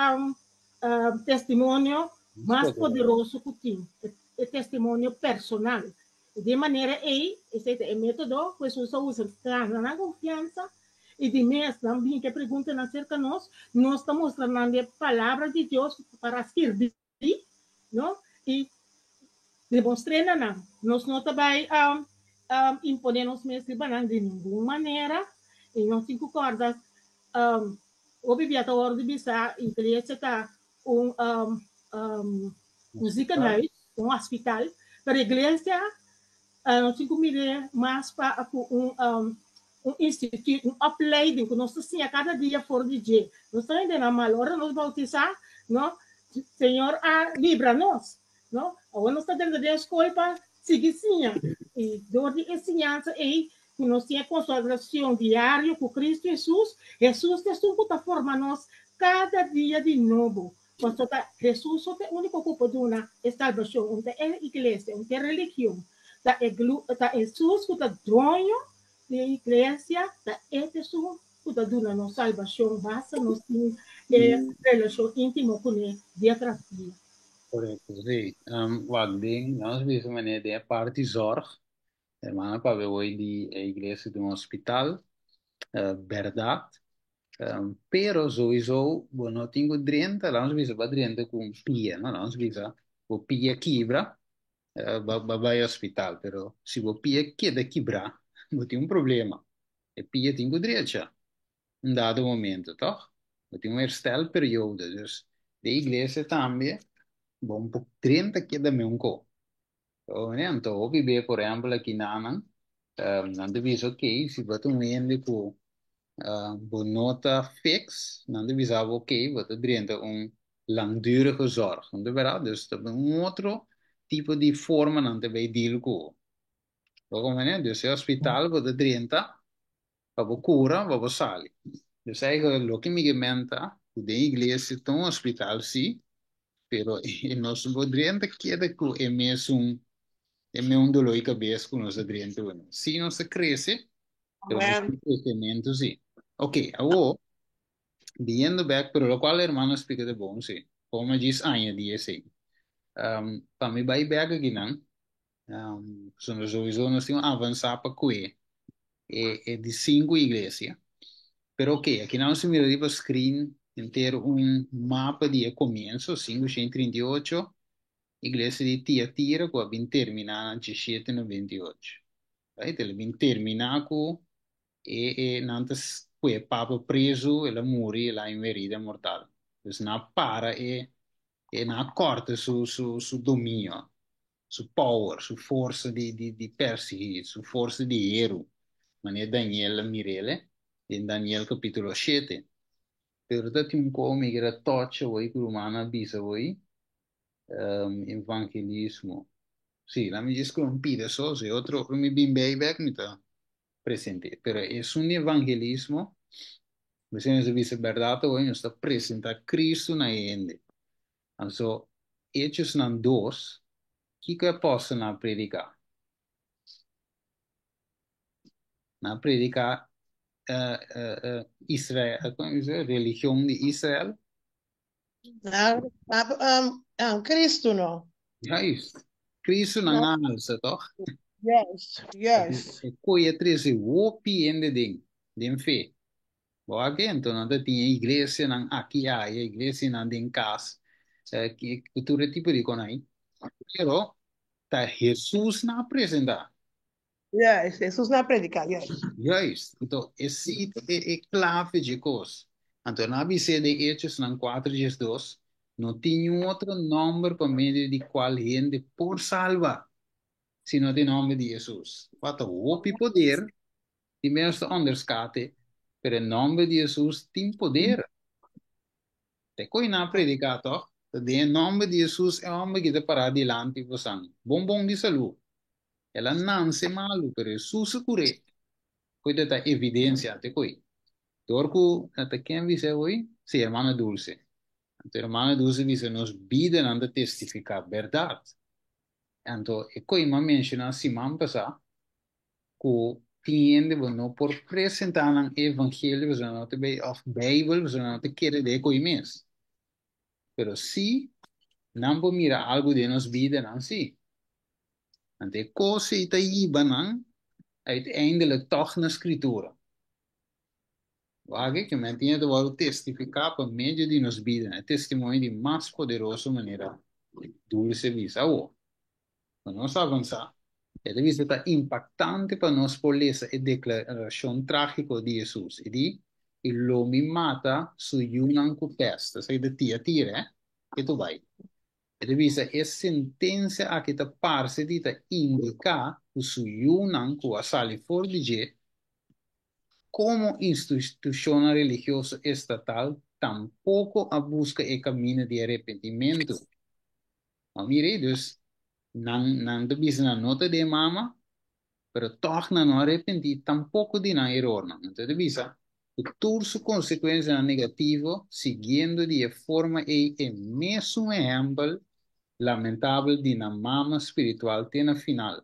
testimonio mas poderoso ku tin, e testimonio personal. Di e manera ei, esei ta e método ku Hesus a usa gana nan konfiansa i di mes nan bin ku e preguntanan serka nos, nos ta mustra nan di e Palabra di Dios para skirbi. no? I demostr'é na nan. Nos no ta bai imponé nos mes riba nan di ningun manera. I nos tin ku kòrda, hopi bia ta wòrdu bisá, iglesia ta un un ziekenhuis, un hospital, pero iglesia nos tin ku mir'é mas pa ku un un instituut, un opleiding ku nos ta siña kada dia for di dje. Nos ta hende nan mal. Ora nos bautisá, no, Señor a libra nos, no. Awor nos ta drenta den skol pa sigui siña. I dor di e siñansa ei ku nos tin e konsagrashon diario ku Kristu Hesus, Hesus ta esun ku ta forma nos kada dia di nobo. Pasobra ta Hesus so ta e úniko ku por duna e salbashon, un ta e iglesia, un ta e religion. Ta e ta Hesus ku ta doño di e iglesia, ta e ta esun ku ta duna nos salbashon, basta nos tin e relashon íntimo kuné dia tras dia.
Korekto, sí. Wak den, nos bisa manera den e parti zorg, hermana papia hoy di e iglesia di un hospital, bèrdat. Pero sowieso bo no tin ku drenta, laat ons bisa bo a drenta ku un pia, no? Laat ons bisa bo pia kibra, bo a bai hospital, pero si bo pia keda kibrá, bo tin un problema. E pia tin ku drecha un dado momento, tòg? Bo tin un herstelperiode, dus den iglesia tambe bo no por drenta keda meun ko. Anto hopi be por ehempel aki nanan, nan ta bisa ok, si bo ta un hende ku bo no ta fix, nan ta bisa bo ok, bo ta drenta un langdurige zorg, no ta berdad? Dus ta un otro tipo di forma nan ta bay deal ku bo. Bo comprende? Dus e hospital bo ta drenta pa bo kura, pa bo sali. Dus eigenlijk loke mi ke menta ku den iglesia ta un hospital si, pero e nos no por drenta keda ku e mesun e meun dolor di kabes ku nos a drenta ku ne. Si nos ta krese, pero nos tin kresementu si. Ok, awor, biniendo bek, pero lokual hermano a splika ta bon si, como djis añadi esei. Pa mi bai bek akinan, pasobra sowieso nos tin un avansá pa kue. E, e di sinku iglesia. Pero ok, aki nos ta mira riba screen entero un mapa di e comienzo, 538, iglesia di Tiatira, ku a bin terminá na 1798. Right? El a bin terminá ku e, e nan ta ku e papa preso, el a muri, el a haña un herida mortal. Dus nan a para e, e nan a kòrta su, su, su dominio. Su power, su forsa di, di, di persiguí, su forsa di heru, manera Daniel a mir'el den Daniel capítulo shete. Pero ta tin un kos mi kier a touch awor ku rumannan a bisa awor, evangelismo. Sí, laat mi djis ku un pida so, si otro ora mi bin bei bek mi ta present'é. Pero esun di evangelismo, mester nos a bisa bèrdat awor, nos ta presentá Cristo na e hende. Anto, Hechosnan dos, kiko e apòstelnan a prediká? Nan a prediká Israel, kon e bisa, religion di Israel?
Nan a Kristu no.
Juist. Kristu nan a alsa, tòg?
Juist, juist.
E koe a trese hopi hende den, den fe. Bo a ke? Anto nan ta tin e iglesianan aki aya, iglesianan den kas, ku tur e tipo di kon ai. Pero ta Hesus nan a presentá.
Juist, Hesus nan a prediká, juist.
Juist. Anto esei ta e klave dje kos. Anto nan a bis'é den Hechosnan kuater 12, No tin niun otro nòmber pa medio di kual hende por salba, sino den nòmber di Hesus. Wak ta hopi poder Tin menos ta onderskate, pero e nomber di Hesus tin poder. Te koe nan a prediká tòg? Ta den e nomber di Hesus e hòmber ki ta pará dilanti bosan, bon bon di salú. El a nanse malu, pero Hesus a kur'é. Koe ta ta evidensia te koe. Dor ku ta ken bisa awor? Sí, hermana Dulce. Anto hermana Dulce bisa nos bidanan ta testifiká bèrdat. Anto e koe mi a menshoná siman pasá, ku tin hende bo no por presentá nan evangelio pasobra nan no ta bay òf beibel pasobra nan no ta kere den e koe mes. Pero si nan por mira algu den nos bidanan si. Anto e kos ei ta hiba nan uiteindelijk tòg na skritura. Wak ke men tin e ta wòrdu testifiká pa medio di nos bidanan, e testimonio di mas poderoso manera Dulce bisa awor. Pa nos avansá, e ta bisa ta impaktante pa nos por lesa e deklarashon trágiko di Hesus. E di, I lo mi mata su yunan ku pèst. Esaki ta Tiatira, eh? Ke tur bai. E ta bisa e sentensia aki ta parse di ta indiká ku su yunan ku a sali for di dje komo institushonnan religioso estatal tampoko a buska e kaminda di arepentimentu. Ma mira, dus nan nan ta bisa nan no ta den mama, pero tòg nan no a arepentí tampoko di nan erornan. Anto e ta bisa ku tur su konsekuensianan negativo, siguiendo di e forma ei e mesun ehèmpel lamentabel di nan mama spiritual te na final.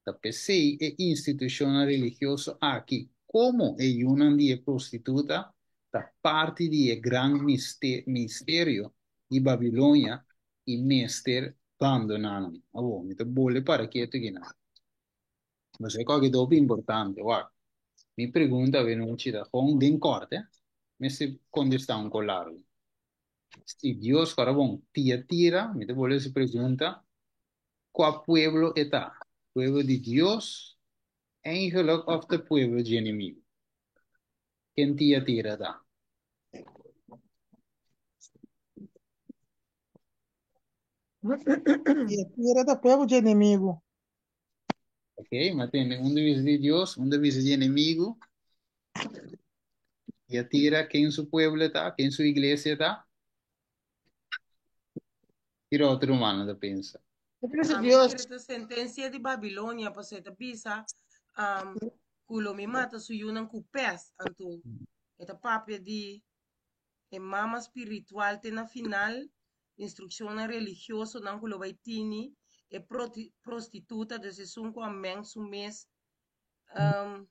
Ta p'esei e institushonnan religioso aki, komo e yunan di e prostituta, ta parti di e gran misterio di Babilonia i mester bandoná nan. Awor, mi ta bole para ketu akinan. Pasobra e kòke ta hopi importante. Wak, mi pregunta avenochi ta kon den kòrte mester kontestá un kos largu. Si Dios kòrda bon, Tiatira, mi ta bole hasi pregunta, Kua pueblo e ta? Pueblo di Dios eigenlijk of ta pueblo dje enemigo? Ken Tiatira ta?
Tiatira ta pueblo dje enemigo.
Ok, ma tende un ta bisa di Dios, un ta bisa dje enemigo. Tiatira, ken su pueblo ta? Ken su iglesia ta? Kiko otro rumannan ta pensa?
Ami ta kere ta sentensia di Babilonia, pasobra e ta bisa um, ku lo mi mata su yunan ku pest. Anto e ta papia di e mama spiritual te na final, instrukshonnan religiosonan ku lo bai tini, e prostituta, dus esun ku a meng su mes um,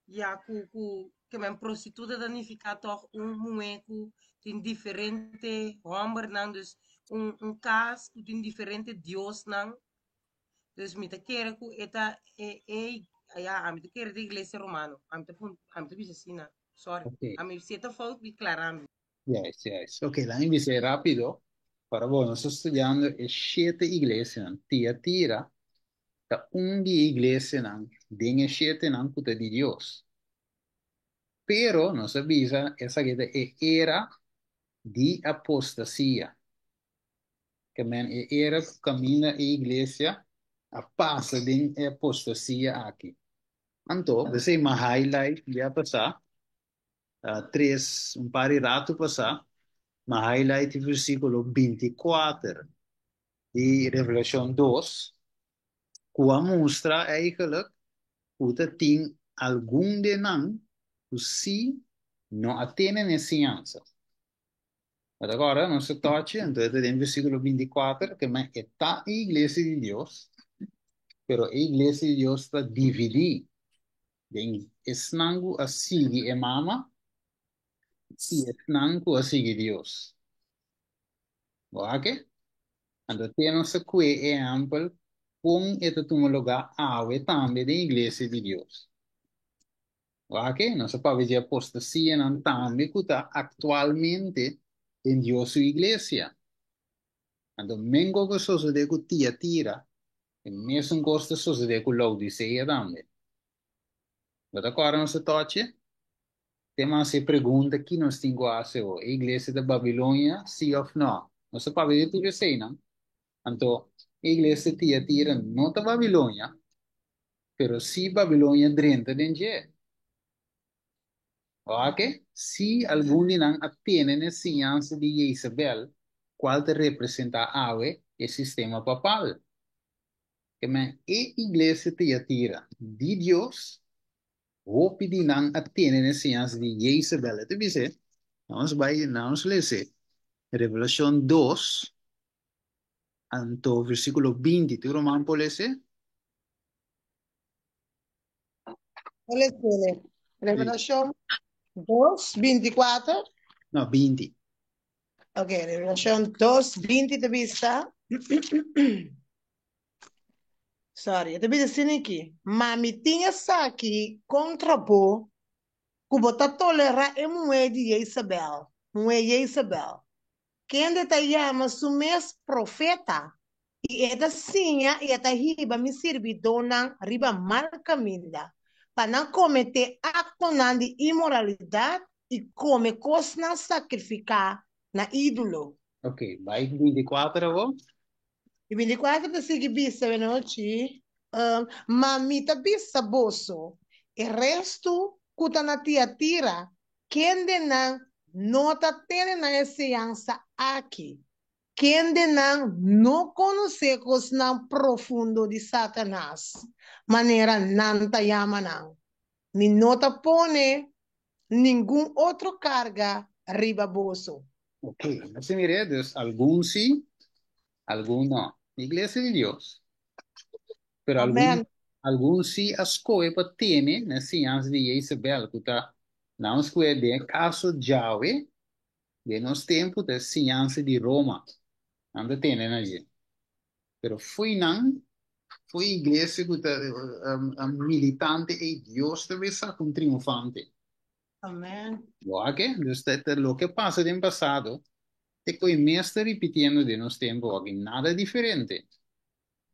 Ya ku ku ke men prostituta ta nifiká tòg un muhé ku tin diferente hòmbernan, dus un un kas ku tin diferente diosnan. Dus mi ta kere ku e ta e e Ya, ami ta kere ta iglesia romano. Ami ta pun, ami ta bisa asina. Sorry.
Ok.
Ami si e ta fout, mi klara mi.
Yes. Ok, laat me bisa rápido. Para bo, nos ta studiando e shete iglesianan. Tiatira ta un di e iglesianan den e shetenan ku ta di Dios. Pero nos a bisa esaki ta e era di apostasia. Ke men e era ku kaminda e iglesia a pasa den e apostasia aki. Anto, p'esei mi a highlight dia pasá, tres, un par di ratu pasá, mi a highlight e versíkulo 24 di Revelashon 2, ku a mustra eigenlijk ku ta tin algun den nan ku sí no a tene n'e siñansa. But agora nos ta tochi, anto e ta den versículo 24, ke men e ta e iglesia di Dios, pero e iglesia di Dios ta dividí den esnan ku a sigui e mama i esnan ku a sigui Dios. Bo a ke? Anto te nos ta kue ehèmpel kon e ta tuma lugá awe tambe den iglesia di Dios. Wak, nos a papia dje apostasianan tambe ku ta aktualmente den Dios su iglesia. Anto mengo ku a sosodé ku Tiatira, e mesun kos ta sosodé ku Laodisea tambe. Bo ta kòrda nos a tòchi? Te mas e pregunta ki nos tin ku hasi awo, e iglesia ta Babilonia, sí òf nò? Nos a papia di tur eseinan. Anto, e iglesia Tiatira no ta Babilonia, Pero si Babilonia drenta den dje. Oke, si algun di nan a tene n'e siñansa di Jezabel, cual ta representa awe e sistema papal. Ke men e iglesia Tiatira di Dios, hopi di nan a tene n'e siñansa di Jezabel. E ta bis'é, nos bai, nos les'é, Revelacion 2, anto versículo 20. Tur ruman por les'é?
Lesele. Revelacion 2, 24.
No, 20.
Ok, Revelacion 2, 20 ta bisa. Sorry, ta bisa asina aki. Ma mi tin esaki kontra bo, ku bo ta tolerá e muhé di Jezabel, muhé Jezabel, Kende ta yama su mes profeta, i e ta siña i e ta hiba mi sirbidónan riba mal kaminda, pa nan kometé aktonan di inmoralidat i kome kosnan sakrifiká na ídolo.
Ok, bai 24 awor.
I 24 ta sigui bisa, Benochi, Ma mi ta bisa boso, e restu ku ta na Tiatira, Kendenan no ta tene nan e siñansa aki? Kendenan no konosé kosnan profundo di Satanas, manera nan ta yama nan? Mi no ta pone ningun otro karga riba boso.
Ok, así mir'é, dus algun sí, algun no. Iglesia di Dios. Pero algun,
Amen.
algun sí a skohe pa tene na siñansa di Jezabel, ku ta nan skohe den e kaso djawe, den nos tempu ta e siñansa di Roma. Nan ta tene na dje. Pero fo'i nan, fo'i iglesia ku ta militante ei, Dios ta bisa ku un triunfante.
Amen.
Wak? Dus ta ta loke pasa den pasado, te ku e mes ta ripitiendo den nos tempu aki, nada diferente.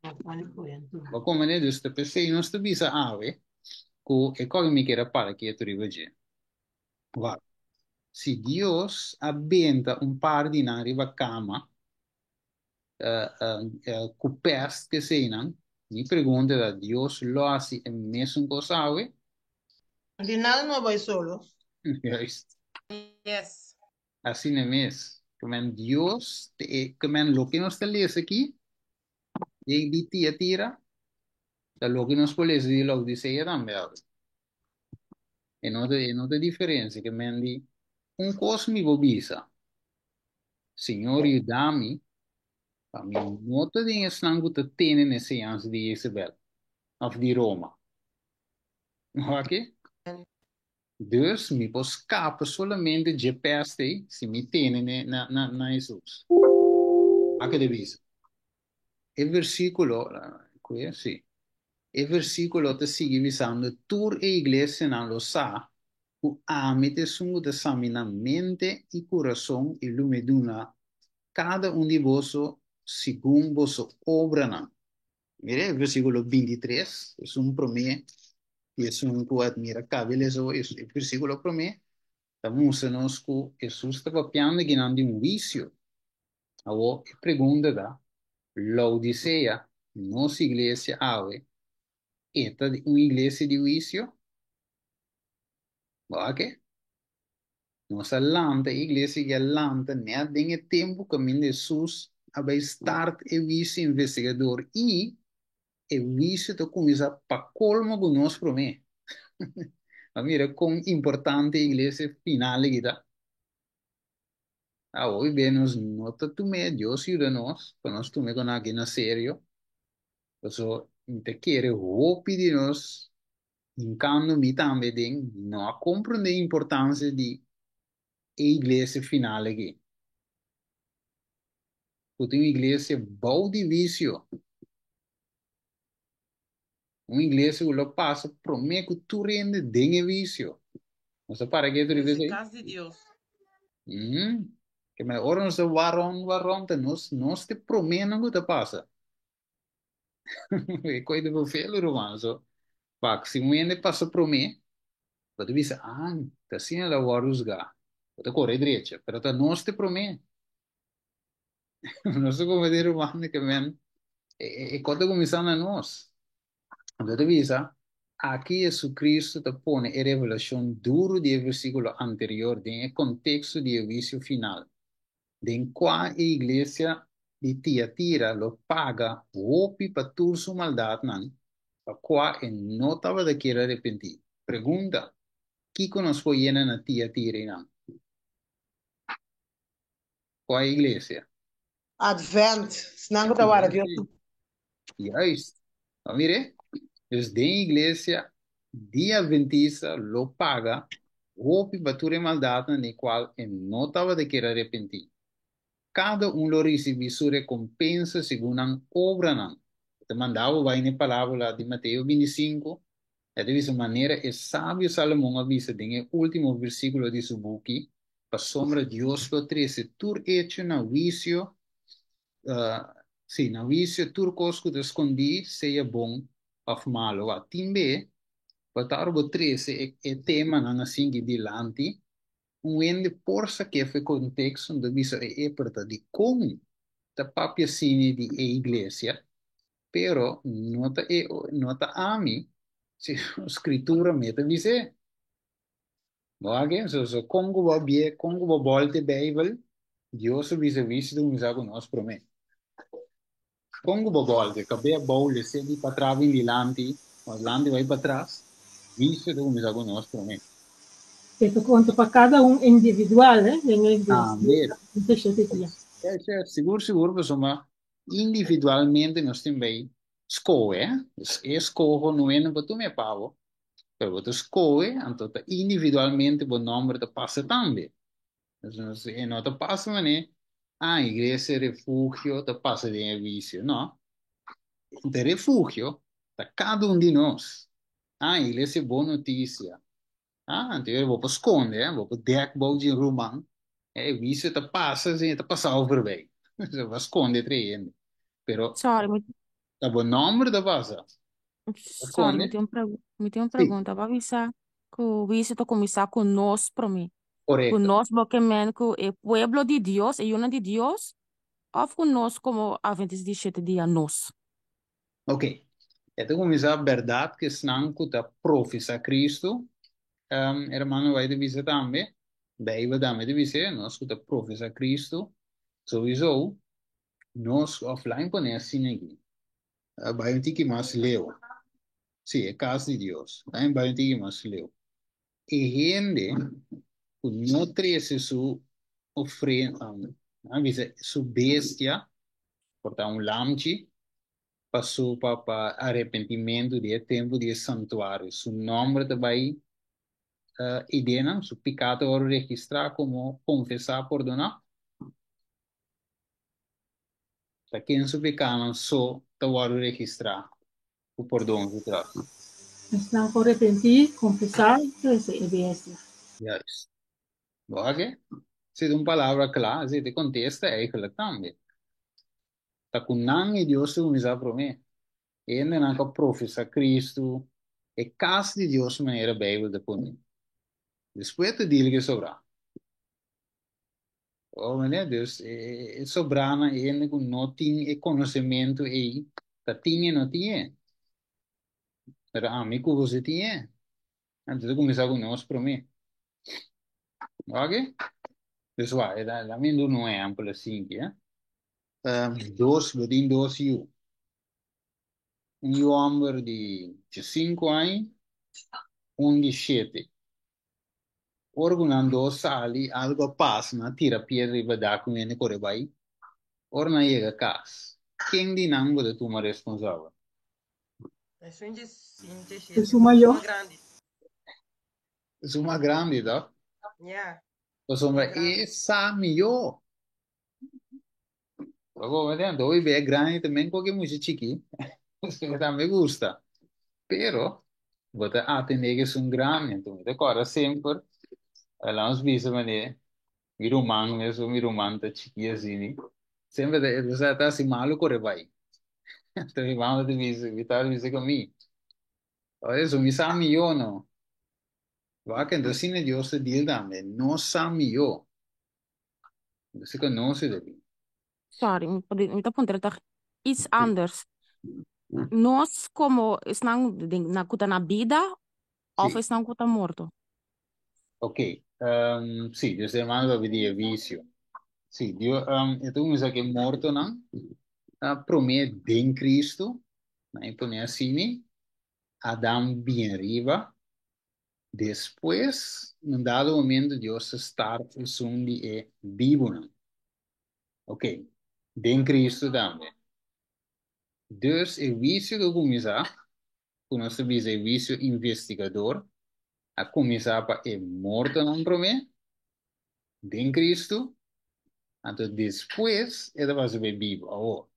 Bo komprende? Dus ta p'esei nos ta bisa awe ku e kòke mi kier a para ketu riba dje. Wak, si Dios a benta un par di nan riba kama ku pèst k'eseinan, mi pregunta ta, Dios lo hasi e mesun kos awe?
Di nada no a bai solo.
Juist.
Yes.
Asina mes, ke men Dios te e, ke men loke nos ta lesa aki, den di Tiatira, ta loke nos por lesa di Laodisea tambe awe. E no ta, e no ta diferencia, ke men di un kos mi por bisa, Señor yuda mi pa mi no ta den esnan ku ta tene na e señansa di Jezebel òf di Roma. Wak? Dus mi por skapa solamente dje pèst ei si mi tene na na na Hesus. Wak e ta bisa. E versíkulo, ku e? Sí. E versíkulo ta sigui bisando, Tur e iglesianan lo sa ku ami ta esun ku ta saminá mente i kurason i lo mi duna kada un di boso segun boso obranan. Mira e versíkulo 23, esun promé i esun ku admira kabe lesa hoy, e versíkulo promé ta mustra nos ku Hesus ta papiando akinan di un huisio. Awor e pregunta ta, Laodicea, nos iglesia awe, e ta un iglesia di huisio? Bo a ke? Nos a lanta, e iglesia ki a lanta net den e tempu kaminda Hesus a bai start e huisio investigador i e huisio ta kuminsá pa kolmo ku nos promé. A mira kon importante e iglesia final aki ta. Awo hopi be nos no ta tum'é, Dios yuda nos pa nos tum'é kon aki na serio, paso mi ta kere hopi di nos, hinkando mi tambe den, no a komprondé importansia di e iglesia final aki, ku ta un iglesia bou di wisio, un iglesia ku lo pasa promé ku tur hende den e wisio. Nos ta para ketu riba
Pues e
esei?
cas di Dios.
Ke manera ora nos ta waron waron ta nos nos ta e proménan ku ta pasa. E koi ta befel ruman. So wak si un hende pasa promé bo ta bisa ah ta asina el a wòrdu husgá. Bo ta kore drecha pero ta nos ta e promé. Nos ta komete ruman ke men e kos ta kuminsá na nos. Anto ta bisa, aki JesuCristo ta pone e revelashon duru di e versíkulo anterior den e konteksto di e huisio final, den kua e iglesia di Tiatira lo paga hopi pa tur su maldatnan pa kua e no tabata kier arepentí. Pregunta, Kiko nos por yena na Tiatira einan? Kua iglesia?
Advent, esnan ku ta warda Dios.
Juist. Bo mire? Dus den iglesia di Adventista lo paga hopi pa tur e maldatnan den kual e no tabata kier arepentí. Kada un lo risibí su rekompensa segun nan obranan. E ta manda bo bai na e parábola di Mateo 25. E ta bisa manera e sabio Salomon a bisa den e último versíkulo di su buki, Pasobra Dios lo trese tur echo na huisio, sí, na huisio tur kos ku ta skondí, sea bon òf malu. Wak, tin be, bo ta ora bo trese e temanan asinki dilanti, un hende por sak'é for e konteksto, anto bisa e e pero ta dikon ta papia asina di e iglesia, pero no ta e, no ta ami, sino Skritura me ta bis'é. Bo a ke? So, so kon ku bo bie, kon ku bo bòlta e Beibel, Dios a bisa wisi ta kuminsá ku nos promé. Kon ku bo bòlta, kab'é abou, les'é di patras bin dilanti, o dilanti bai patras, wisi ta kuminsá ku nos promé.
E ta konta pa kada un individual, eh, den e
Tambe.
iglesia.
Yes, yes, sigur, sigur, pasobra individualmente nos tin bai skohe, eh. Dus e skoho no e no por tuma e pa bo, Pero bo ta skohe, anto ta individualmente bo nomber ta pasa tambe. Dus nos e no ta pasa mane, ah, iglesia refugio ta pasa den e huicio. No. De refugio ta cada un di nos. Ah, iglesia bon noticia. Ah, anto bo por sconde, eh? Bo por dek bou di un ruman. E huicio ta pasa, si, ta pasa voorbij. Bo por sconde entre hende. Pero
Sorry, mi,
ta bo nomber ta pasa.
sorry, mi
Sconde?
tin un pregu- mi tin un
Sí,
pregunta. Bo a bisa ku huicio ta kuminsá ku nos promé. Ku
korekto.
nos bo ke men ku e pueblo di Dios, e yunan di Dios, òf ku nos komo Adventista di shete dia nos?
Ok. E ta kuminsá bèrdat ku esnan ku ta profesá Kristu, hermano bai ta bisa tambe, Beibel tambe ta bis'é, nos ku ta profesá Kristu, souiso nos òf lain pone asina aki, Bai un tiki mas leu. Sí, e kas di Dios. Bai bai un tiki mas leu. E hende ku no trese su ofrenda, a bisa su bestia, por ta un lamchi, pa su pa pa arepentimentu di e tempu di e santuario. Su nòmber ta bai uh, idenan, su piká ta wòrdu registrá komo konfesá, pordoná. Ta ken su pekanan so ta wòrdu registrá ku Ku pordon su tras.
Esnan ku repentí, konfesá i trese e bestia.
Juist. Bo a ke? Si ta un palabra kla, esei ta kontesta eigenlijk tambe. Ta ku nan i Dios ta kuminsá promé. E hendenan ku a profesá Kristu, e kas di Dios manera Beibel ta pone. Despues ta dil ku e sobrá. Oh, meneer, dus e sobrá nan, e hende ku no tin e konosementu ei, ta tin e no tin e. Pero ami ku bo si tin e. Anto ta kuminsá ku nos promé. Oke? Dus wak, e ta mi duna un ehèmpel asinki, eh. Dos, bo tin dos yu. Un yu hòmber di diesinku aña, un di shete. Ora ku nan dos sali, algu a pasa, nan a tira piedra riba dak ku hende kore bai. Ora nan yega kas, ken di nan bo ta tuma responsabel?
Esun dje sin dje shete,
Esun mayor.
esun mas grandi.
Esun mas grandi, toh?
Ya,
Pasobra
mas grandi.
e sa mihó. Bo me entiende? Hopi bia grandi también koke mucha chiki. Tambe gusta. Pero bo ta atende ku esun grandi. Enton mi ta kòrda semper, laat nos bisa manera mi ruman mesun, mi ruman ta chiki asini. Semper ta, e ta ta hasi malu kore bai. Enton mi mama ta bisa, mi tata ta bisa ku mi, oye, so mi sa mihó no. Wak, enton asina Dios ta deal tambe. Nos sa mihó. Bo konosé David.
Sorry, mi por- mi ta puntra toch iets anders. Nos como esnan den na ku ta na bida of
Sí.
esnan ku ta morto?
Ok. Sí, dus hermano ta pidi e huisio. Sí, Dios, e ta kuminsá ku e mortonan a promé den Cristo, nan e pone asina, Adam bien riba, Despues, na un dado momento Dios ta start esun di e bibunan. Ok, den Cristo tambe. Dus e huicio cu a cuminsa, cu nos ta bisa e huicio investigador, a cuminsa pa e mortonan prome, den Cristo, anto despues e ta pasa pa e bibu. Awor,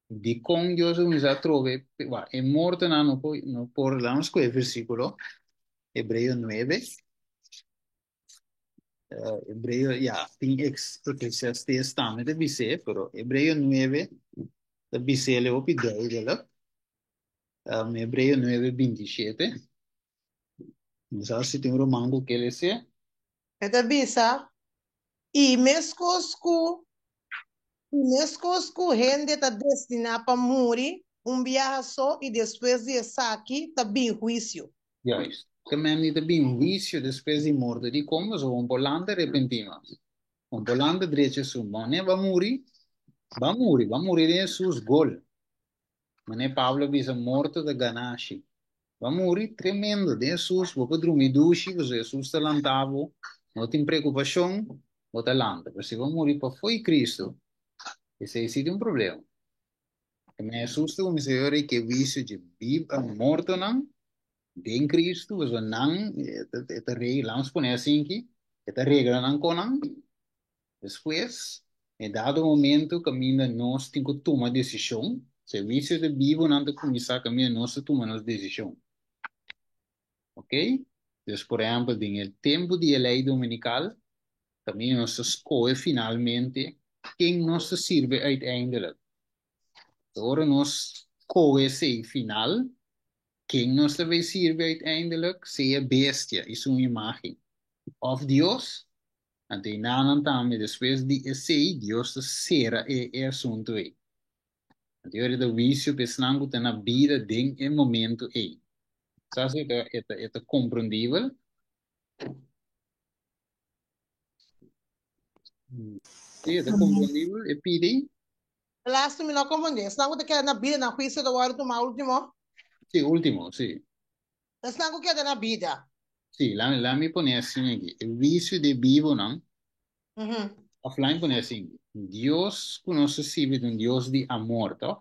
dicon Dios a cuminsa atrobe, e mortonan no por, no por, laat nos coge e versiculo, Hebreo nuebe, Hebreo, ya, tin ex, Eclesiastes tambe ta bis'é, pero Hebreo nuebe ta bis'é hopi duidelijk. Hebreo nuebe 27. No sa si tin un ruman ku ke les'é.
E ta bisa, I meskos ku i meskos ku hende ta destiná pa muri un biaha so i despues di esaki ta bin huisio.
Juist. Ke men di ta bin huisio despues di morto. Dikon? Pasobra un por lanta arepentí mas. Un por lanta drecha su mone ba muri, ba muri, ba muri den Hesus gol. Mane Pablo a bisa morto ta ganashi. Ba muri tremendo den Hesus, bo por drumi dushi pasobra Hesus ta lanta bo, no tin preokupashon, bo ta lanta. Pero si bo muri pafó di Cristo, esei si tin un problema. Mane Hesus ta kuminsá yora i ke huisio dje bib mortonan den Cristo, pasobra nan e ta regla, lanos pone asinki, e ta regla nan konan. Despues, e dado momento kaminda nos tin ku tuma desishon, servisio di bibunan ta kuminsá kaminda nos ta tuma nos desishon. Ok? Dus, por ehèmpel, den e tempu di e lei dominikal, kaminda nos ta skohe finalmente ken nos ta sirbi uiteindelijk. Ora nos kohe esei final, ken nos ta bai sirbi uiteindelijk? Sea bestia i su imágen, òf Dios? Anto e nanan tambe despues di esei Dios ta sera e e asuntu ei. Anto e ora ta huisio pa esnan ku ta na bida den e momento ei. Sa si e ta e ta e ta komprendibel? Si e ta komprendibel e pidi ei?
Laatste mi no a komprendé. Esnan ku ta keda na bida nan huisio ta wòrdu tumá último?
Si, último, si.
Esnan ku keda na bida.
Sí, la la mi pone asin aki. E huisio di e bibunan, òf la mi pone asin aki. Dios ku nos ta sirbi ta un Dios di amor, tòg?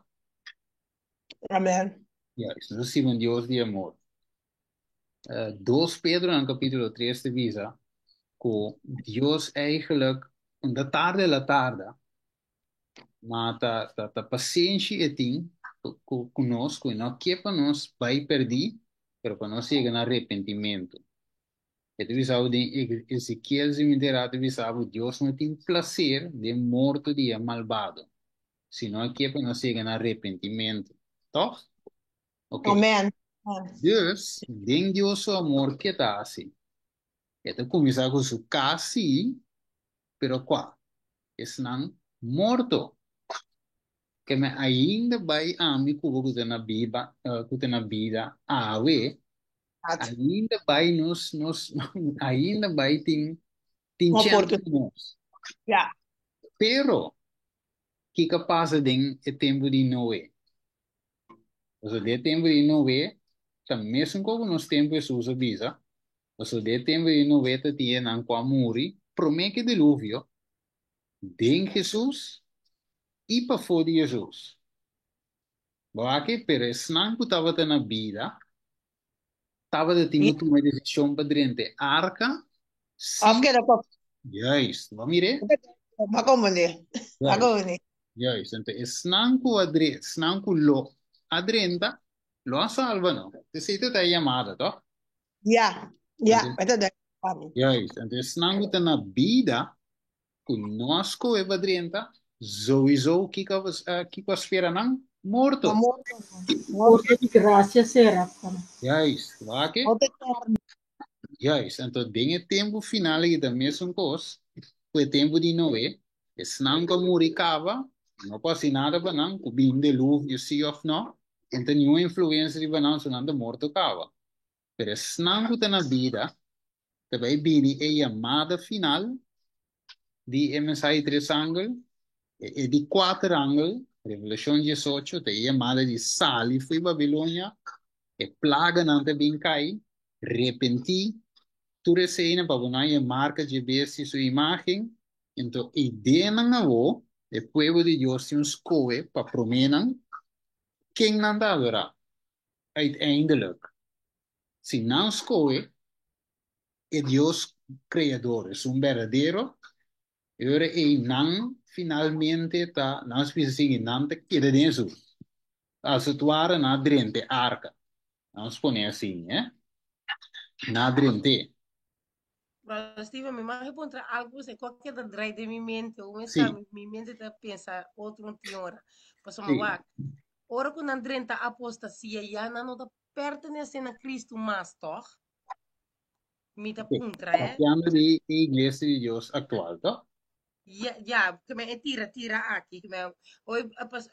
Amèn.
Juist, nos ta sirbi un Dios di amor. 2 Pedro nan kapítulo 3 ta bisa ku Dios eigenlijk, un ta tarda el a tarda, ma ta ta ta pasenshi e tin. Ku nos, ku e no ke pa nos bai pèrdí, pero pa nos yega na arepentimentu. E ta bisa bo den Ezekiel si mi ta ta bisa bo Dios no tin plaser den morto di e malbado, sino e ke pa nos yega na arepentimentu. Tòg? Ok.
Amen.
Dus, den Dios su amor ke ta hasi? E ta kuminsá ku su kas sí, pero kua? Esnan morto. Ke me ainda bai ami ku bo ku ta na biba, ku ta na bida awe, ainda bai nos, nos, ainda bai tin, tin chèns pa nos.
Ja.
Pero, kiko a pasa den e tempu di Noe? Pasobra den e tempu di Noe, ta mesun kos ku nos tempu Hesus a bisa, pasobra den e tempu di Noe ta tin esnan ku a muri promé ku e diluvio, den Hesus i pafó di Hesus. Bo aki, pero esnan ku tabata na bida tabata tin ku tuma e desishon pa drenta e arka si.
Òf keda pafó.
Juist, bo a mir'é?
Bo a komprendé. Bo a komprendé.
Juist, anto esnan ku a dre, esnan ku lo a drenta lo a salba no. Esei ta ta e yamada, tòg?
Ya, ya, e ta duidelijk pa mi.
Juist, anto esnan ku ta na bida ku no a skohe pa drenta, souiso kiko kiko a spera nan? Morto.
Morto.
Morto di gracia sera.
Juist, wak?
Morto eterno.
Juist, anto den e tempu final aki ta mesun kos ku e tempu di Noe, esnan ku a muri kaba, no por hasi nada pa nan, ku bin deluvio si òf no, no ta niun influensia riba nan, so nan ta morto kaba. Pero esnan ku ta na bida, ta bai bini e yamada final di e mensahe di tres angel, e di kuater angel, Revelashon 18, ta e yamada di sali fo'i Babilonia, e plaganan ta bin kai, repentí, tur eseinan pa bo no haña e marka dje bestia su imágen, enton e ideanan awó, e pueblo di Dios tin un skohe pa promé nan, ken nan ta adorá? Uiteindelijk, si nan skohe e Dios Kreador, esun berdadero, e ora ei nan finalmente ta, nan a bisa sigui, nan ta keda den Hesus. Als het ware nan a drenta e arka. Nan a pone asin, eh? Nan a drent'é.
Brother Steven, mi mag puntra algo, se ko keda draai den mi mente, o mi sa, mi mente ta pensa otro un tin ora. Pasobra wak, ora ku nan drenta apostasia, ya nan no ta pertenese na Cristo mas, toch? Mi ta puntra, eh.
Papiando di e Iglesia di Dios aktual, toch?
Ja, ja, ke men e tira tira aki, ke men hoy pas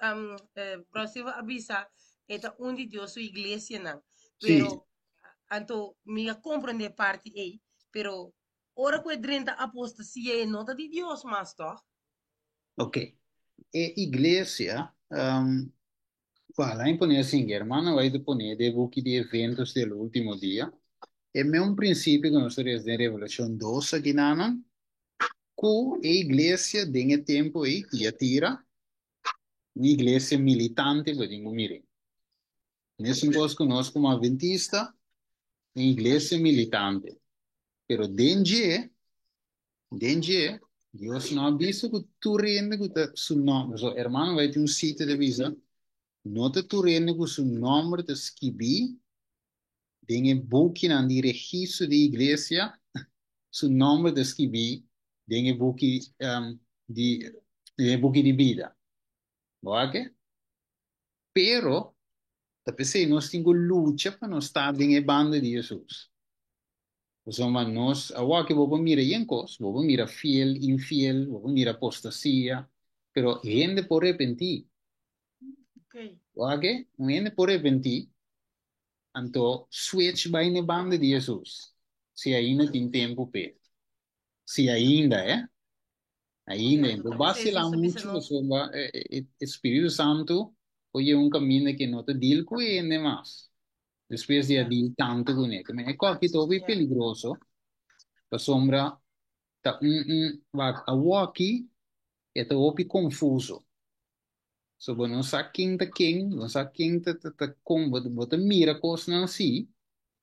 Brother Steven a bisa e ta un di Dios su iglesianan. Pero anto mi a comprende e parti ei, pero ora ku e drenta apostasia e no ta di Dios mas, toch?
Ok. E iglesia, um, Wala in pone asin, hermano White ta pone den buki di Eventos del Ultimo Dia, e meun prinsipio ku nos ta lesa den Revelashon 2 akinanan, ku e iglesia den e tempu ei, Tiatira, un iglesia militante bo tin ku mira. Mesun kos ku nos komo adventista, un iglesia militante. Pero den dje, Den dje, Dios no a bisa ku tur hende ku ta su nòmber. So, hermano bai tin un sita ta bisa, no ta tur hende ku su nòmber ta skibí den e bukinan di registro di iglesia, su nòmber ta skibí den e buki di den e buki di bida. Bo wak? Pero, ta p'esei nos tin ku lucha pa nos ta den e banda di Hesus. Pasobra nos awor ke bo por mira yen kos, bo por mira fiel, infiel, bo por mira apostasia, pero hende por repentí. Wak ke? Un hende por repentí, anto switch bai na e banda di Hesus, si ainda tin tempu p'e. Si ainda, eh? Ainda,
Ok,
bo
anto ta p'esei
vacilá
Hesus a bisa
muchu,
nos.
pasobra e Spiritu Santu por yega un kaminda ke no ta deal ku e hende mas. Despues di a deal tantu kuné. Te men e kòki ta hopi peligroso, pasobra ta un un wak awoki e ta hopi konfuso. So bo no sa ken ta ken, bo no sa ken ta ta ta kon, bo bo ta mira kosnan si,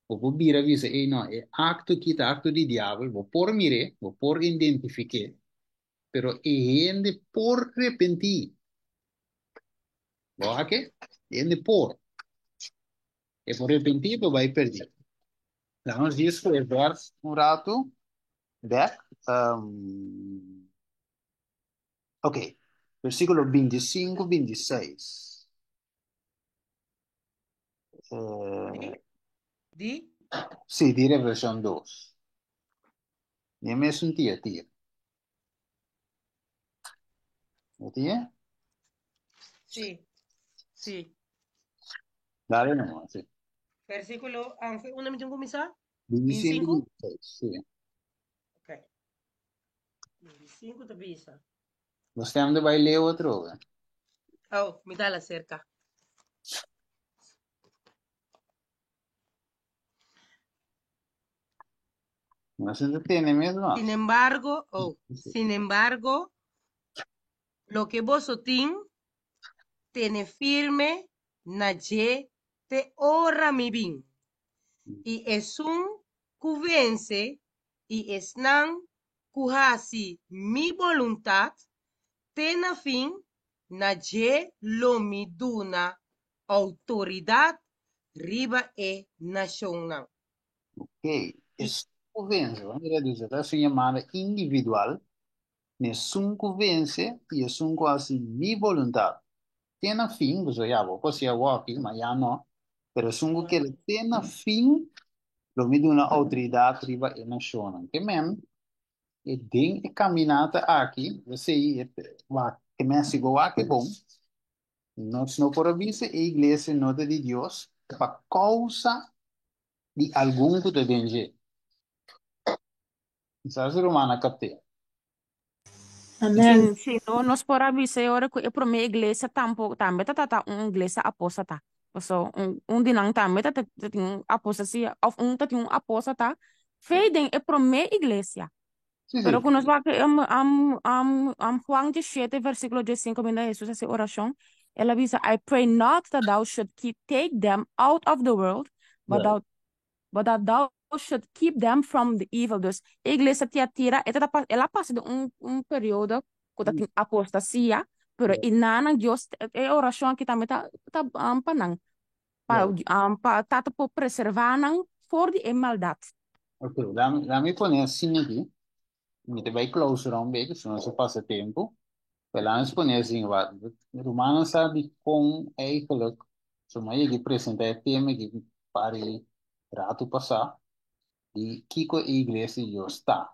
bo por bira bisa ey no e akto aki ta akto di diabel, bo por mir'é, bo por identifik'é, pero e hende por repentí. Bo wak e? Hende por. E por repentí por bai perdí. Laga nos dies ku e vers un ratu bek. Ok, versíkulo 25, 26.
Di? Di?
Sí, di Revelashon 2. Ni mesun tia tia. No tia?
Sí, sí.
Dale nomás, sí.
Versículo, aunque una me tengo misa?
25,
25?
26, sí.
Ok. 25 te bisa.
Nos tem de baile otro.
Oh, mi la cerca.
No se entretiene mesmo.
Sin embargo, oh, sin embargo, lo que boso tin, tene firme na dje te ora mi bin. I esun ku vense i esnan ku hasi mi boluntat te na fin, na dje lo mi duna outoridat riba e nashonnan.
Ok, esun ku vense, bo a mira dus e ta su yamada individual, Esun ku vense i esun ku hasi mi boluntat te na fin, pasobra ya bo por siña wòki, ma ya no, pero esun ku keda te na fin, lo mi duna outoridat riba e nashonnan. Ke men, e den e kaminata aki, esei e wak, ke men si bo wak e bon, nos no por a bisa e iglesia no ta di Dios pa kousa di algun ku ta den dje. Sa si ruman a kapt'é.
Amen.
Si, si no, nos por a bisa e ora ku e promé iglesia tampo tambe ta tata un iglesia apóstata. Paso un, un di nan tambe ta ta tin un apostasia of un ta tin un apóstata fe den e promé iglesia.
Sí,
Pero
sí.
ku nos wak Juan 17 versíkulo 15 kaminda Hesus hasi orashon, el a bisa, I pray not that thou should keep take them out of the world, but
Right.
thou but that thou should keep them from the evil. Dus e iglesia Tiatira, e ta el a pasa den un, un periodo ku ta tin apostasia, pero i nanan Dios, e orashon aki tambe ta, ta pa nan, pa, pa Tata por preservá nan for di e maldat.
Ok, laat, laat me pone asina aki. Mi ta bai clausura un bek, si no se pasa tempo. Pero laat me pone asina, wa, rumannan sa di kon eigenlijk, so mi a yega di presenta e tema aki par di ratu pasá, di kiko e iglesia di Dios ta.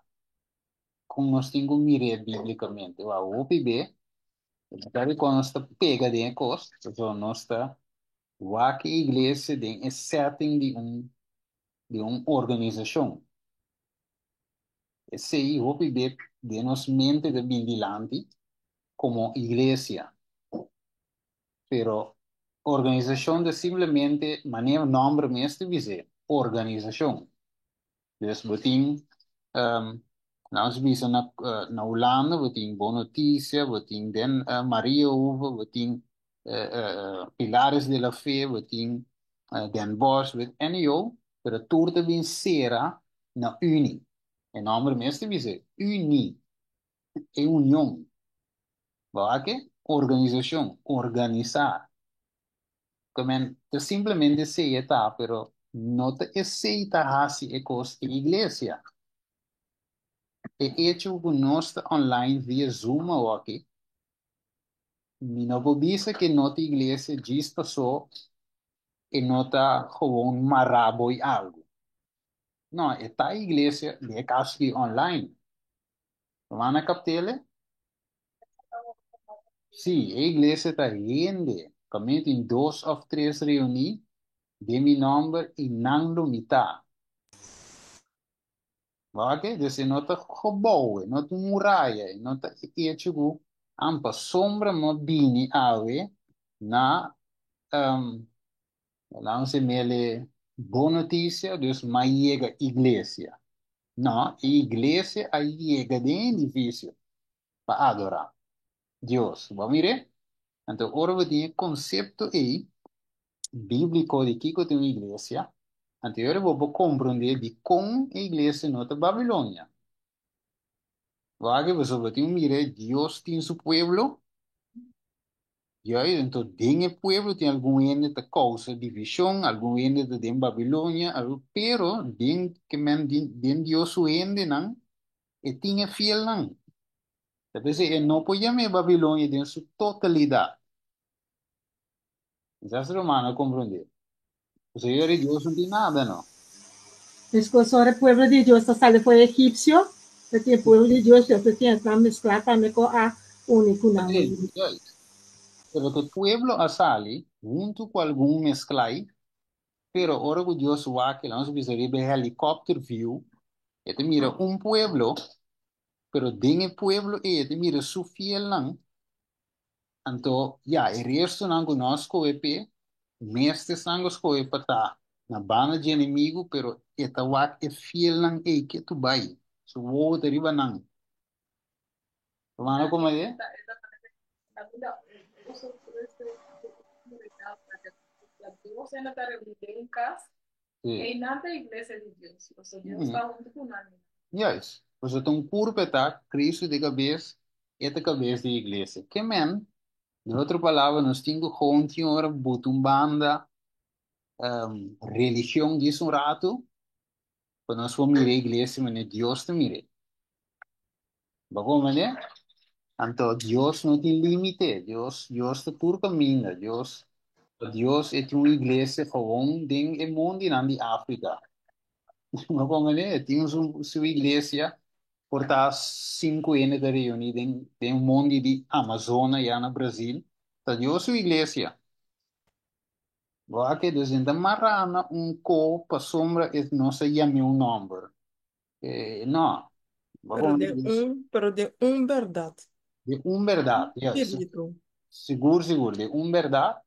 Kon nos tin ku mir'é bíblikamente. Wa, hopi be, ta di kon nos ta pega den e kos, pasobra nos ta wak e iglesia den e setting di un organisashon. Esei hopi be den nos mente ta bin dilanti komo iglesia. Pero organisashon ta simplemente manera nòmber mes ta bis'é, organisashon. Dus bo tin, laat ons bisa na na Hulanda bo tin Bon Noticia, bo tin den Mariahoeve, bo tin Pilares de la Fe, bo tin Den Bosch, bo tin NEO, pero tur ta bin sera na uni. E nòmber mes ta bis'é, uni, e union. Bo a ke? Organisashon, organisá. Ke men ta simplemente esei e ta, pero no ta esei ta hasi e kos e iglesia. E echo ku nos ta online via Zoom awoki, mi no por bisa ke no ta iglesia djis paso e no ta gewoon mará bo i algu. No, e ta iglesia den e kaso aki online. Ruman a kapt'el? Sí, e iglesia ta hende. Kaminda tin dos òf tres reuní den mi nòmber i nan lo mi ta. Wak? Dus e no ta gebou, e no ta un muraya, e no ta e echo ku ampa sombra mo bini awe na laat nos mele bon notisia, dus m'a yega iglesia. No, e iglesia a yega den e edifisio pa adorá Dios. Bo a mir'é? Anto ora bo tin e konsepto ei bíbliko di kiko ta un iglesia, anto e ora bo por komprondé dikon e iglesia no ta Babilonia. Wak, pasobra bo tin un mir'é, Dios tin su pueblo. Juist, anto den e pueblo tin algun hende ta causa division, algun hende ta den Babilonia, pero den ke men den Dios su hendenan e tin e fielnan. Ta p'esei e no por yam'é Babilonia den su totalidad. Quizás ruman a comprendé. Pasobra yora Dios no tin nada no.
Meskos ora e pueblo di Dios ta sali for e egipsio, ta tin e pueblo di Dios, pero ta tin esnan mesklá tambe ku a uni ku nan.
Juist. Pero ku e pueblo a sali huntu ku algun mesklai, pero ora ku Dios wak, laga nos bisa riba e helicopter view, e ta mira un pueblo, pero den e pueblo ei e ta mira su fielnan. Anto, ya, e restonan ku no a skohe p'e, mester esnan ku a skohe pa ta na banda dje enemigu, pero e ta wak e fielnan ei ketu bai, su wowo ta riba nan. Rumannan komo e? Sí. Juist. Pasobra ta un kurpa e ta, Cristo ta e kabes, e ta kabes di e iglesia. Ke men, den otro palabra, nos tin ku gewoon tin ora buta un banda religion djis un ratu pa nos por mira e iglesia manera Dios ta mir'é. Bo comprende? Anto Dios no tin límite, Dios, Dios ta tur kaminda, Dios, pa Dios e tin un iglesia gewoon den e mondinan di Afrika. Bo comprende? E tin su, su iglesia por ta sinku hende ta reuní den, den un mondi di Amazona ya na Brasil. Ta Dios su iglesia. Bo a keda sinta mará na un ko pasobra e nos a yam'é un nòmber. No. Bo
Pero
comprende?
den un, pero den un bèrdat.
Den un bèrdat,
Un
ja.
spiritu.
Sigur, sigur, den un bèrdat.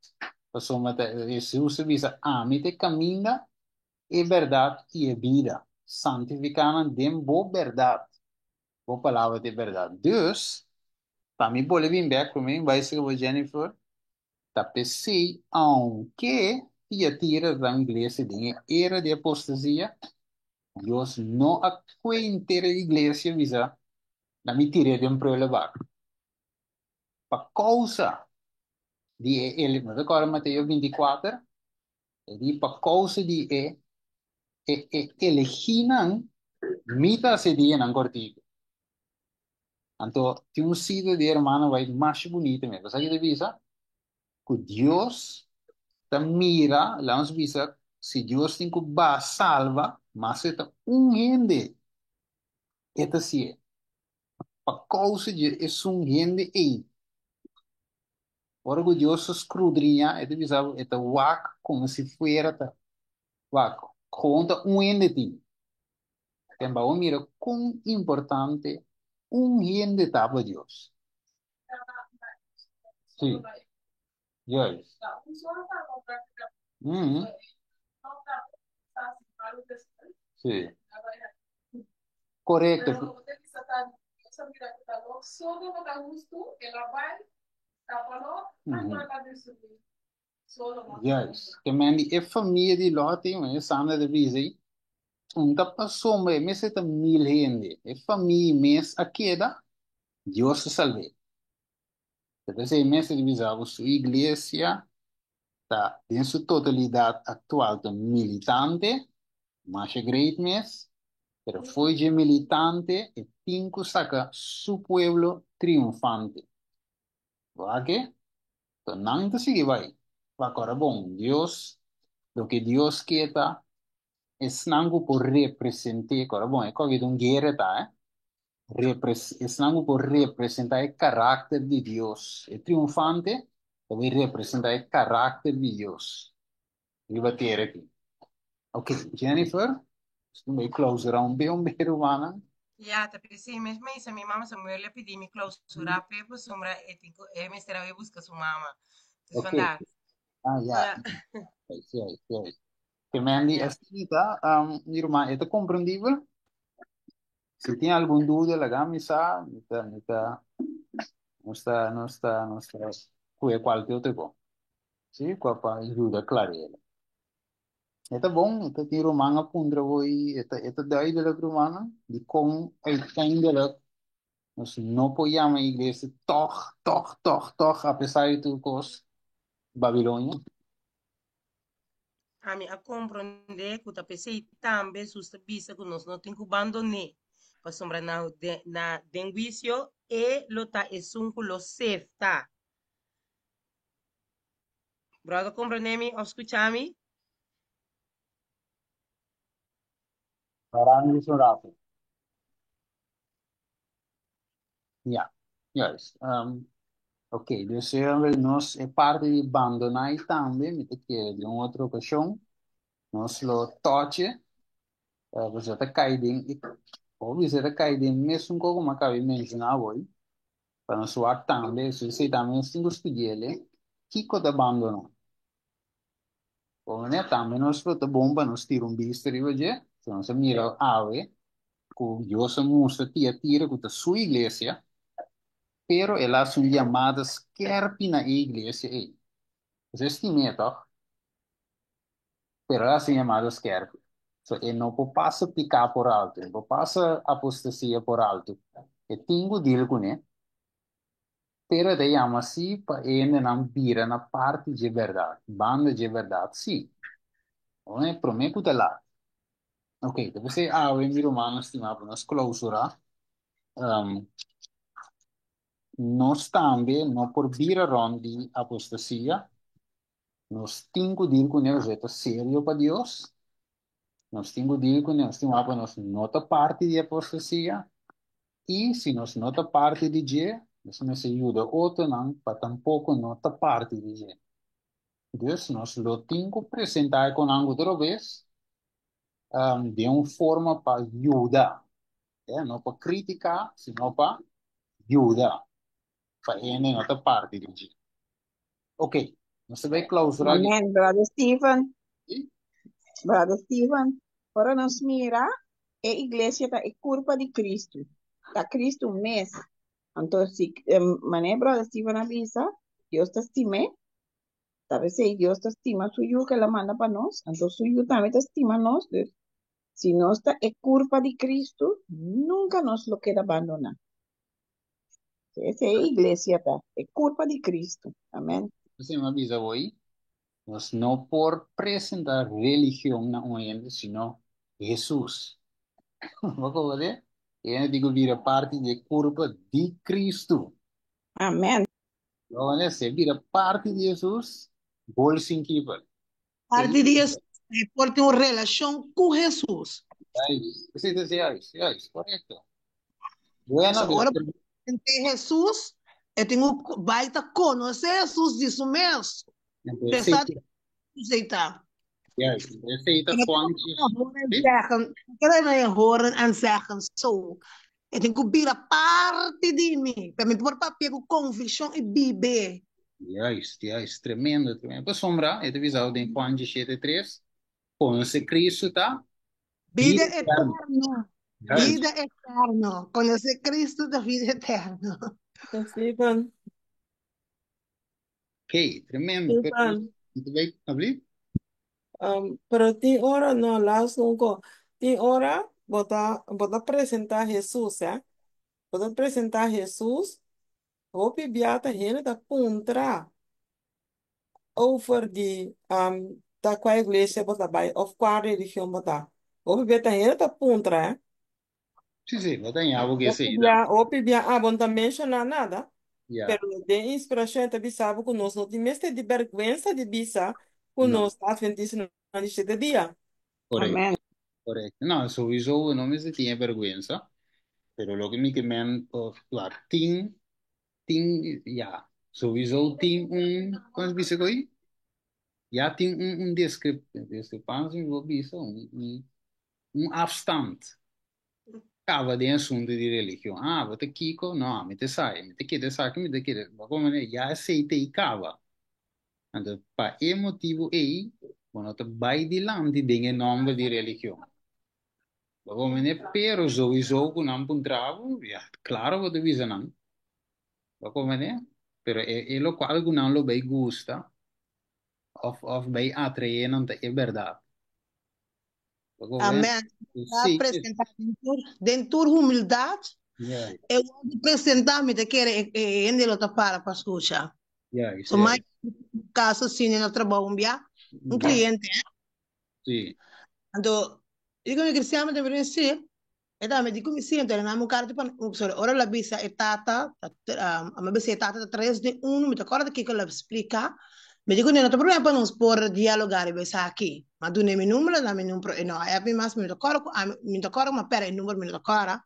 Pasobra ta Hesus a bisa, Ami ta e kaminda, e bèrdat i e bida. Santifiká nan den bo bèrdat. Bo palabra ta e bèrdat. Dus, pa mi bolbe bin bèk, promé mi bai sega bo Jennifer, Ta p'esei, aunke Tiatira ta un iglesia den e era di apostasia, Dios no a kue henter e iglesia bisa, Na mi tir'é den prulebak. Pa kousa di e ele, no ta kòrda Mateo 24? E di, Pa kousa di e e e elegínan, mi ta hasi dianan kòrtiku. Anto tin un sita di hermano bai masha bunita mes. Bo sa ki ta bisa? Ku Dios ta mira, laga nos bisa, si Dios tin ku ba salva, mas e ta un hende e ta si'e. Pa kousa dje esun hende ei. Ora ku Dios ta skrudriñá, e ta bisa bo, e ta wak komo si fuera ta wak. Gewoon ta un hende tin. Ten bo mira kon importante un hende ta pa Dios. Sí. Juist. Sí. Korekto. Juist. Ke men di e famia di Lot ei, manera Sandra ta bisa ei, un ta pasobra e mester ta mil hende. E famia mes a keda, Dios a salb'é. Ta p'esei mester di bisa bo su iglesia ta den su totalidat aktual ta militante, masha great mes, pero fo'i dje militante e tin ku saka su pueblo triunfante. Wak ke? To nan ta sigui bai. Wak ora bon, Dios, loke Dios ke ta esnan ku por represent'é, ora bon, e koki ta un guera ta, eh? Repres, esnan ku por representá e karakter di Dios. E triunfante ta bai representá e karakter di Dios riba tera aki. Ok, Jennifer, nos bai clausura un be un be rumannan.
Ya, ta p'esei mes mi a mi mama Samuel a pidi mi clausura p'e pasobra e tin ku e mester a bai buska su mama. Dus
Ok.
vandaar.
Ah, ya.
Ya.
Sí, sí. Ke men di
Ya.
asina ta, mi ruman, e ta komprendibel? Si tin algun duda, laga mi sa, mi ta, mi ta, nos ta, nos ta, nos ta kue kualke otro kon. Sí, kua pa yuda klarela. E ta bon, e ta tin ruman a puntra bo i e ta, e ta duidelijk rumannan, dikon uiteindelijk. Nos no por yama e iglesia tòg, tòg, tòg, tòg, apesar di tur kos, Babilonia.
Ami a komprondé ku ta p'esei tambe Hesus ta bisa ku nos no tin ku bandon'é, pasobra na na den huisio e lo ta esun ku lo sefta. Bròder komprondé mi òf skucha mi?
Pará mi un ratu. Ja, juist. Ok, dus nos e parti di bandoná i tambe, mi ta kere den un otro okashon, nos lo toche, pasobra ta kai den e, por bisa ta kai den mesun kos ku mi a kaba di menshoná awor, pa nos wak tambe, so esei tambe nos tin ku studi'el, kiko ta bandoná. Por manera tambe nos lo ta bon pa nos tira un bista riba dje, so nos a mira awe ku Dios a mustra Tiatira ku ta su iglesia, pero el a hasi un yamada skerpi na e iglesia ei. Pues e stim'é tòg, pero el a hasi un yamada skerpi. So e no por pasa piká por alto, e no por pasa apostasia por alto. E tin ku deal kuné. Pero e ta yama si pa e hendenan bira na parti dje bèrdat, banda dje bèrdat, sí. Ora e promé ku ta lat. Ok, ta p'esei awe, mi rumannan stimá, pa nos klousurá, nos tambe no por bira rònt di apostasia. Nos tin ku dil kuné, osea ta serio pa Dios. Nos tin ku dil kuné, stimá, pa nos no ta parti di apostasia. I si nos no ta parti di dje, nos mester yuda otronan pa tampoko no ta parti di dje. Dus nos lo tin ku presentá e konan otro bes den un forma pa yuda, no pa kritiká, sino pa yuda pa hende no ta parti di dje. Ok, nos ta bai klausurá di.
Amen, Brother Steven.
Sí?
Brother Steven, ora nos mira, e iglesia ta e kurpa di Kristu. Ta Kristu mes. Anto, si, manera Brother Steven a bisa, Dios ta stim'é. Ta p'esei Dios ta stima su Yu ku el a manda pa nos. Anto su Yu tambe ta stima nos. Dus, si nos ta e kurpa di Kristu, nunka nos lo keda bandoná. Esei e iglesia ta, e kurpa di Kristu. Amen.
Esei mi a bisa hoy, nos no por presenta religion na un hende sino Hesus. Bo koba? E hende tin ku bira parti di e kurpa di Kristu.
Amen.
Bo koba? Si e bira parti di Hesus, gol sin keeper.
Parti di Hesus, e por tin un relashon ku Hesus.
Juist, esei ta juist, juist, korekto. Bueno,
So, ora presente Hesus, e tin ku bai ta konosé Hesus di su mes. Pesa di Hesus ta.
Juist, esei ta Juan.
Horen zeggen, ik horen en zeggen zo. E tin ku bira parti di mi, pa mi por papia ku konvikshon i bibe.
Juist, juist, tremendo, tremendo. Pasobra, e ta bisa den Juan 17:3, konosé Cristo ta
Vida eterno. Vida eterno. Konosé Cristo ta vida eterno.
Steven.
Ok, tremendo.
Steven.
Abli?
Pero tin ora, no, laatst nunca. Tin ora, bo ta, bo ta presentá Hesus, eh? Bo ta presentá Hesus, hopi bia ta hende ta puntra over di ta kua iglesia bo ta bai of kua religion bo ta. Hopi bia ta hende ta puntra, eh?
Sí, sí, bo ta ña bo ke
Hopi
sei.
bia, hopi bia, ah, bo no ta menshoná nada.
Ja.
Pero den inspirashon ta bisa bo ku nos no tin mester di bèrgwensa di bisa ku
No.
nos ta adventista di shete dia.
Korekto.
Amen.
Korekto. No, sowieso no mester tin e bèrgwensa, pero loke mi ke men, of, wak, tin, tin, ja, sowieso tin un, kon se bisa koi? Ya tin un diskrepansia, mi por bisa, un afstand. Kaba den asuntu di religion. Ah, bo ta kiko? No, mi ta sa, mi ta kere esaki, mi ta kere. Bo komo manera, ya esei ta ei kaba. Anto, pa e motibu ei, bo no ta bai dilanti den e nòmber di religion. Bo komo manera, pero souiso ku nan puntra bo, ya, klaro bo ta bisa nan. Bo komo manera, pero e lokual ku nan lo bai gusta òf bai atraé nan ta e bèrdat. Bo komo manera,
Amen. Ta
sí,
presentá den tur humildat. E wòrdu presentá, mi ta kere e e hende lo ta para pa skucha. So mai kaso asina na trabou un bia, un kliente, eh. Anto, digo mi cristian mi ta bini si, e ta mi di ku mi siento, el a un karta pa sorry, ora el a bisa e tata, a bisa e tata ta tres den uno, mi ta kòrda kiko el a splika, mi di ku no ta problema pa nos por dialogá riba esaki, mi a duna mi number, el a da mi number, e no a app mi mas, mi no ta kòrda ku ami, mi no ta kòrda ku mi a pèrdè e number, mi no ta kòrda,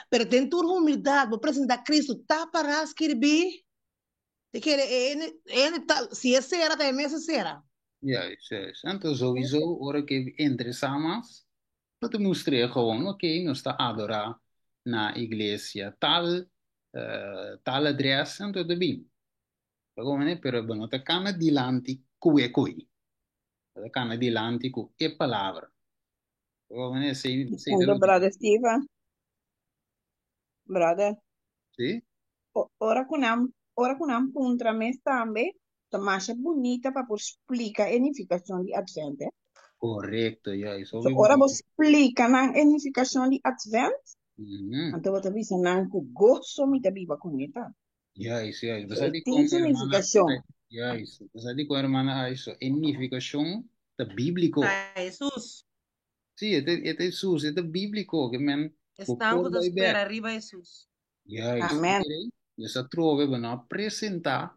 pero den tur humildat bo presentá Cristo ta pará skirbí, te kere e hende ta, si e sera ta e mes a sera.
Juist, juist. Anto sowieso ora ke interesá mas, bo ta mustr'é gewoon, ok, nos ta adorá na iglesia tal, tal adres, anto ta bin. Ta komprendé? Pero bo no ta kana dilanti ku e koi. Bo ta kana dilanti ku e palabra. Ta komprendé? Esei, esei ta
Anto,
loke.
brother Steven, brother,
Sí?
ora ku nan, ora ku nan puntra mes tambe, ta masha bunita pa por splika e nifikashon di Advent, eh.
Korekto, juist.
So,
Hopi
ora bo
bunita.
splika nan e nifikashon di Advent, anto bo ta bisa nan ku goso mi ta biba kuné tambe.
Juist, juist.
So,
Bo sa
e
di
tin
kon,
su
hermana,
nifikashon.
juist. Bo sa di kon, hermana Aiso, e nifikashon ta bíbliko.
Ta Hesus.
Sí, e ta, e ta Hesus, e ta bíbliko, ke men bo
Esnan
por
ku ta
bai bèk.
spera riba Hesus.
Juist.
Amen.
Nos atrobe bo no a presentá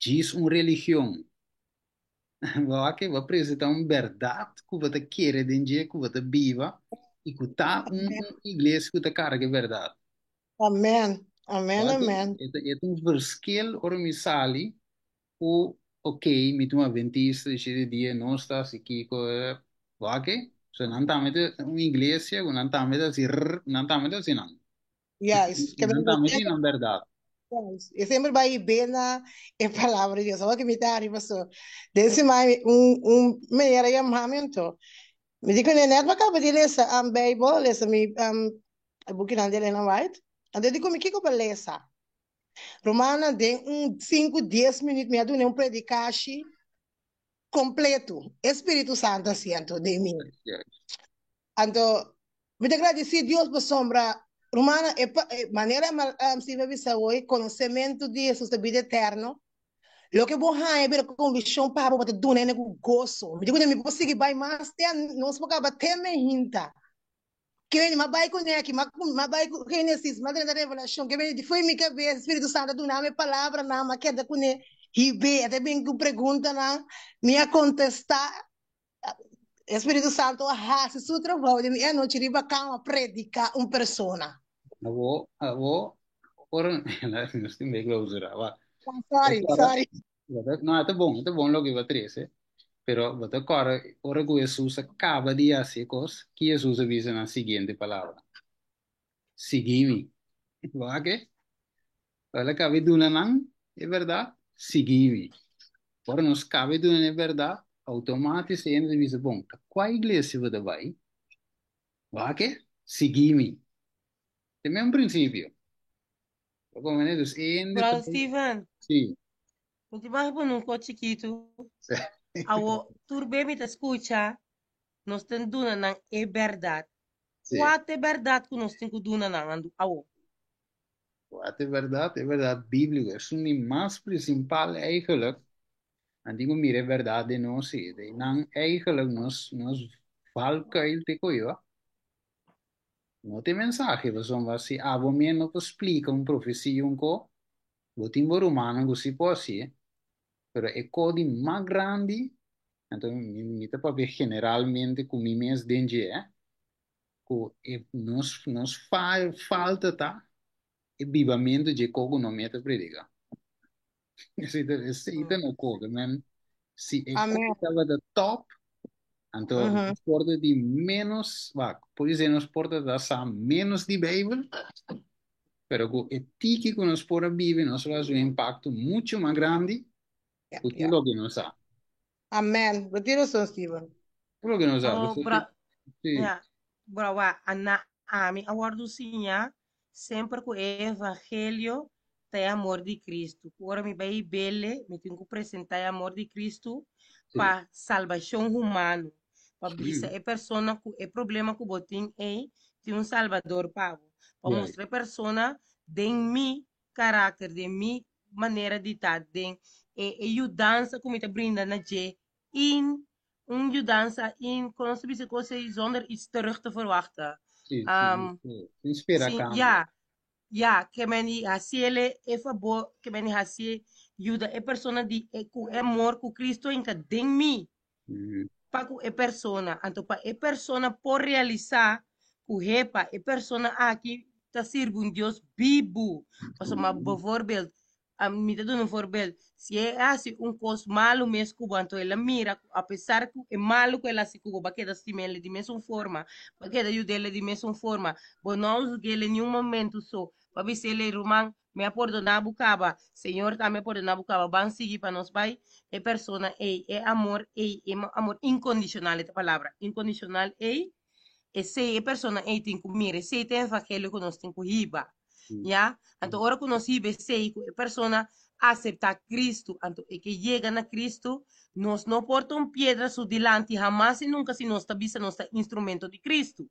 djis un religion. Bo a ke bo a presentá un bèrdat ku bo ta kere den dje, ku bo ta biba i ku ta un un iglesia ku ta karga e bèrdat.
Amen. Amen,
Wak,
amen.
e ta e ta un verschil ora mi sali ku ok, mi ta un adventista di shete dia, nos ta hasi kiko, wak, so nan tambe ta un iglesia ku nan tambe ta hasi rrr, nan tambe ta hasi nan.
Juist. Ke
Nan
men
tambe tin nan bèrdat.
Juist. E semper bai bena e palabra di Dios. Awor ke mi ta ariba so. Den siman un un meneer a yama mi anto. Mi di kuné net mi a kaba di lesa Bijbel, lesa mi e bukinan di Elena White. Anto e di ku mi kiko bo lesa? Rumannan den un sinku dies minüt mi a duna un predikashi kompleto. E Spiritu Santu a siento den mi. Anto mi ta gradisí Dios pasobra rumannan e manera Steve a bisa hoy konosementu di Hesus ta bida eterno. Loke bo haña bira konvikshon pa bo, bo ta duna hende ku goso. Mi di ku mi por sigui bai mas te nos por kaba te mehinta. Ke bini m'a bai kuné aki, m'a m'a bai ku Génesis, m'a drenta Revelashon, ke bini foi mi kabes, Spiritu Santu a duna mi e palabranan, m'a keda kuné hib'é, e ta bin ku preguntanan, mi a kontestá, e Spiritu Santu a hasi su trabou den mi e anochi riba kama prediká un persona.
Abo, abo, ora, nos tin bay clausura, wa.
Sorry, sorry.
No, ta bon, ta bon loke bo a trese. Pero bo ta kòrda ora ku Hesus a kaba di hasi e kos, ki Hesus a bisa nan siguiente palabra? Sigui mi. Bo a ke? El a kaba di duna nan e bèrdat, sigui mi. Ora nos kaba di duna nan e bèrdat, outomátis e hende ta bisa, bon, ta kua iglesia bo ta bai? Bo a ke? Sigui mi. Ta e mesmu prinsipio. Bo komprende? Dus e hende ta
Brother Steven,
Sí.
mi ti baha pone un kos chikitu. Awo, tur be mi ta skucha, nos tin duna nan e bèrdat.
Sí.
Kua ta e bèrdat ku nos tin ku duna nan andu awo?
Kua ta e bèrdat? E bèrdat bíbliko. Esun di mas prinsipal eigenlijk. Nan tin ku mira e bèrdat den nos i den nan eigenlijk nos nos valkuil te koyo. No ta e mensahe pasobra si abo mes no por splika un profesia un ko, bo tin bo rumannan ku si por hasié, pero e ko di mas grandi, anto mi mi ta papia generalmente ku mi mes den dje, ku e nos nos falta ta e bibamentu dje ko ku no mes ta prediká. Esei ta esei ta no ko, men si e ko
Amen.
tabata top, anto nos por ta di menos, wak, podisé nos por ta ta sa menos di Bijbel, pero ku e tiki ku nos por a bibi nos lo hasi un impakto mucho mas grandi
Ja,
ku tur
ja.
loke nos sa.
Amen. Bo tin rason, Steven.
Tur loke nos sa.
Oh,
Pasobra
bra,
sí.
ja, bra, wa, ana, ami a wòrdu siñá semper ku e evangelio ta e amor di Kristu. Ku ora mi bai bele, mi tin ku presentá e amor di Kristu pa salbashon humano. Pa bisa e persona ku e problema ku bo tin ei, Tin un Salbador pa bo. Pa mustra e persona den mi karakter, den mi manera di ta, den e e yudansa ku mi ta brinda na dje in un yudansa in kon nos ta bisa kos ei zonder iets terug te verwachten.
Sí, sí, sí. Sin spera
Sí,
kambio.
ya, ya, ke men di hasiele e fabor, ke men di hasi yuda e persona di e ku e amor ku Cristo hinka den mi. Pa ku e persona. Anto pa e persona por realisá ku hepa e persona aki ta sirbi un Dios bibu. Pasobra bijvoorbeeld, mi ta duna un voorbeeld, si e hasi un kos malu mes ku bo, anto el a mira ku apesar ku e malu ku el hasi ku bo, bo a keda stim'el di mesun forma, bo a keda yud'el di mesun forma, bo no a huzg'el niun momento so, bo a bis'el, ruman, Mi a pordoná bo kaba. Señor tambe a pordoná bo kaba. Ban sigui pa nos bai. E persona ei, e amor ei, e amor inkondishonal e ta palabra, inkondishonal ei, esei e persona ei tin ku mira, esei ta e evangelio ku nos tin ku hiba. Ya? Anto ora ku nos hiba esei, ku e persona aseptá Kristu, anto e ke yega na Kristu, nos no por ta un piedra su dilanti hamas i nunka si nos ta bisa nos ta instrumento di Kristu.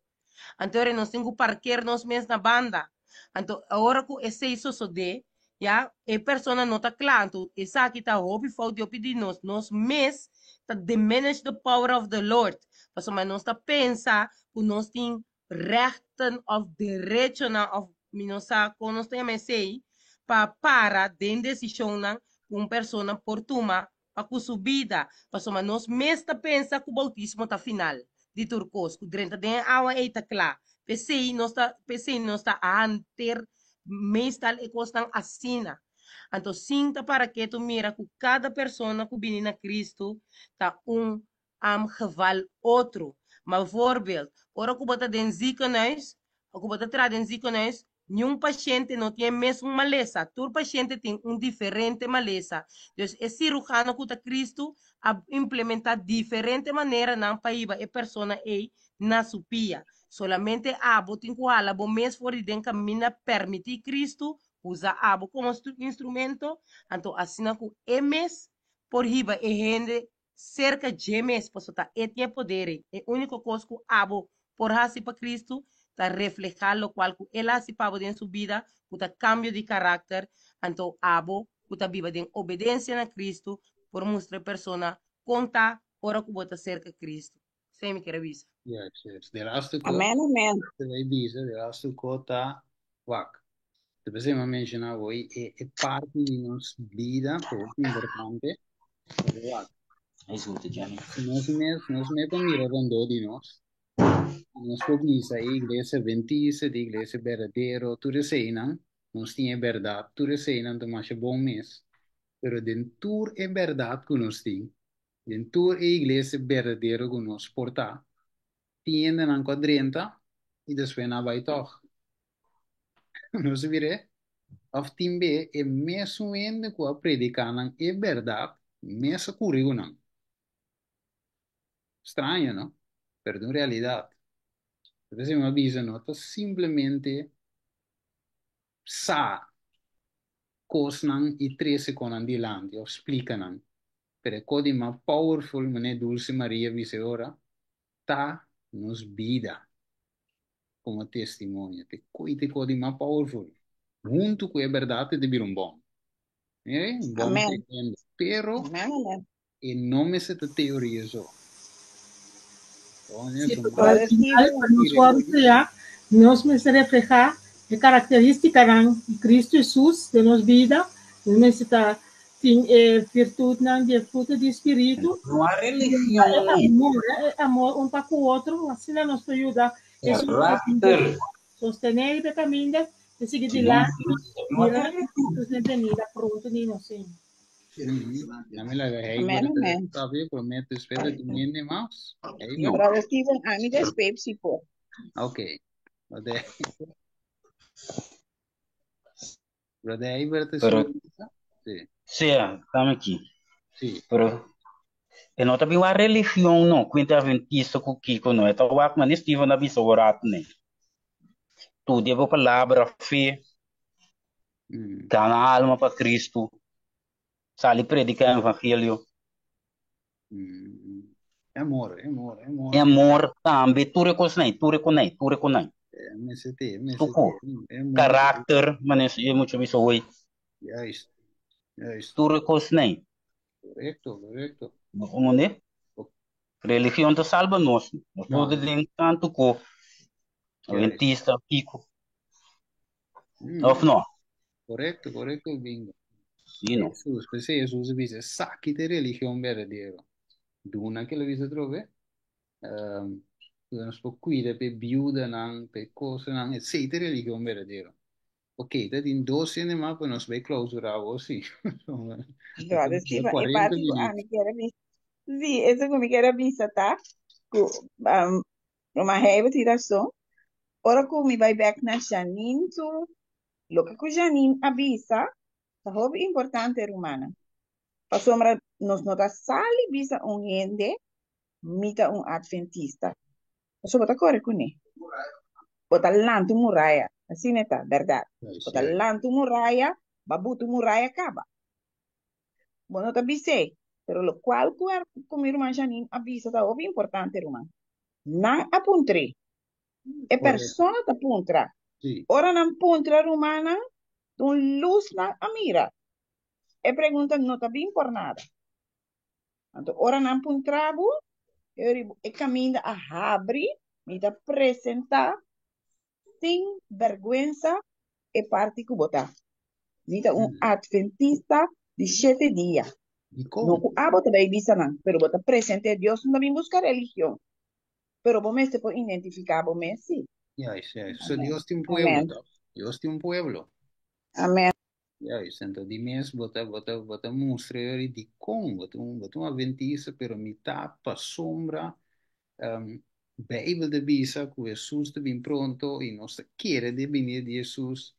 Anto ora nos tin ku parker nos mes na banda. Anto ora ku esei sosodé, ya, e persona no ta kla. Anto esaki ta hopi fout di hopi di nos. Nos mes ta diminish the power of the Lord. Pasobra nos ta pensa ku nos tin rechten òf derechonan òf mi no sa kon nos ta yama esei, pa para den desishonnan ku un persona por tuma pa ku su bida, pasobra nos mes ta pensa ku boutismo ta final di tur kos, ku drenta den e awa ei ta kla. P'esei nos ta p'esei nos ta hanter meestal e kosnan asina. Anto sin ta para ketu mira ku kada persona ku bini na Kristu ta un am geval otro. Ma voorbeeld, ora ku bo ta den ziekenhuis, ku bo ta traha den ziekenhuis, niun pashente no tin e mesun malesa. Tur pashente tin un diferente malesa. Dus e sirujano ku ta Kristu a implementá diferente maneranan pa hiba e persona ei na su pia. Solamente abo tin ku hala bo mes for di den kaminda permití Kristu usa abo komo instrumento, anto asina ku e mes por hiba e hende serka dje mes, pasobra ta e tin e poder ei. E úniko kos ku abo por hasi pa Kristu ta reflehá lokual ku El a hasi pa bo den su bida, ku ta kambio di karakter. Anto abo ku ta biba den obedensia na Kristu por mustra e persona kon ta ora ku bo ta serka Kristu. Esei mi kier a bisa.
Yes, yes. De laatste ko,
Amen, amen.
te bay bisa, de laatste ko ta wak. Te p'esei mi a menciona hoy e, e parti di nos bida ku hopi importante, pero wak.
Escuta, Jenny.
Si nos mes, nos mes ta mira rondó di nos, nos por bisa e iglesia adventista, di iglesia berdadero, tur eseinan, nos tin e bèrdat, tur eseinan ta masha bon mes, pero den tur e bèrdat ku nos tin, Den tur e iglesia berdadero ku nos por ta, tin hendenan ku a drenta i despues nan a bai tòg. Nos a mir'é? Òf tin be e mesun hende ku a prediká nan e bèrdat mes a kuri ku nan. Straño, no? Pero ta un realidat. P'esei mi a bisa no ta simplemente sa kosnan i trese konan dilanti òf splika nan. Pero e kos di mas powerful, manera Dulce Maria bisa e ora, ta nos bida komo testimonio. Ta e kos ta e kos di mas powerful. Huntu ku e bèrdat e ta bira un bòm. Mira, un bòm
Amen.
tremendo. Pero
Amen, amen.
e no mester ta teoria so.
Sí, pero al final, pa nos wòrdu kriá, nos mester reflehá e karakterístikanan di Kristu Hesus den nos bida. Nos mester ta tin e virtutnan di e fruta di spiritu.
No a
E
religion ne.
amor, e amor un pa ku otro, asina nos por yuda esun ku ta sinti
Karakter.
sostené riba e kaminda i sigui
Si no,
dilanti,
no a
mira
religion.
Hesus den benida pronto di nos Señor.
Dame laga
Amen,
Heibert
amen.
papia promé despues ta tin hende mas. Heibert?
No.
Brother Steven, ami ta espe psico.
Ok. Brother, Brother Heibert ta
Pero,
su Sí,
sea, dame aquí.
sí.
Pero, e no ta bin wak religion no, kuinte adventista ku kiko no. E ta wak mane Steven a bisa orat ne. Studia bo palabra, fe, Gana alma pa Cristo, sali predica evangelio.
E amor, e amor, e amor.
E amor tambe, tur e cosnan, tur e conai, tur e conai.
MST, MST.
Tuku.
E mundo.
Karakter, manera e mucha bisa hoy.
Juist, juist.
Tur e kosnan.
Korekto, korekto.
Komo ne? Religion ta salba nos. Nos
No.
por den tantu ko. Adventista, kiko. Of no?
Korekto, korekto, bingo.
Sí, no.
Jesus, p'esei Jesus a bisa, esaki ta e religion berdadero. Duna ku el a bisa atrobe, um, nos por kuida p'e biudanan, p'e kosanan, esei ta e religion berdadero. Ok, ta tin dos hende mas pa nos bai clausura awor sí.
Brother Steven, e
40
parte ku
minuut.
ami kier a bisa. Sí, eso ku mi kier a bisa ta ku um, Roma Heibert tin rason. Ora ku mi bai bek na Janine su, loke ku Janine a bisa ta hopi importante rumannan. Pasobra nos no ta sali bisa un hende mi ta un adventista. Pasobra bo ta kore kuné. Bo ta lanta un muraya. Asina e ta, bèrdat. Bo ta lanta un muraya, bo a buta un muraya kaba. Bo no ta bis'é, pero lokual ku ku mi ruman Janine a bisa ta hopi importante, ruman. Nan a puntr'é. E persona ta puntra. Ora nan puntra rumannan, ta un lus nan a mira. E pregunta no ta bin por nada. Anto ora nan puntra bo, e ora e kaminda a habri, mi ta presentá sin bèrgwensa e parti ku bo ta. Mi ta un adventista di shete dia. No ku abo ta bai bisa nan, pero bo ta present'é. Dios no ta bin buska religion, pero bo mester por identifiká bo mes, sí.
Juist, juist. So Dios tin un pueblo, toch? Dios tin un pueblo.
Amèn.
Juist, anto di mes bo ta, bo ta, bo ta mustra yori dikon bo ta un, bo ta un adventista, pero mi ta pasobra um, Bijbel ta bisa ku Hesus ta bin pronto i nos ta kere den binida di Hesus,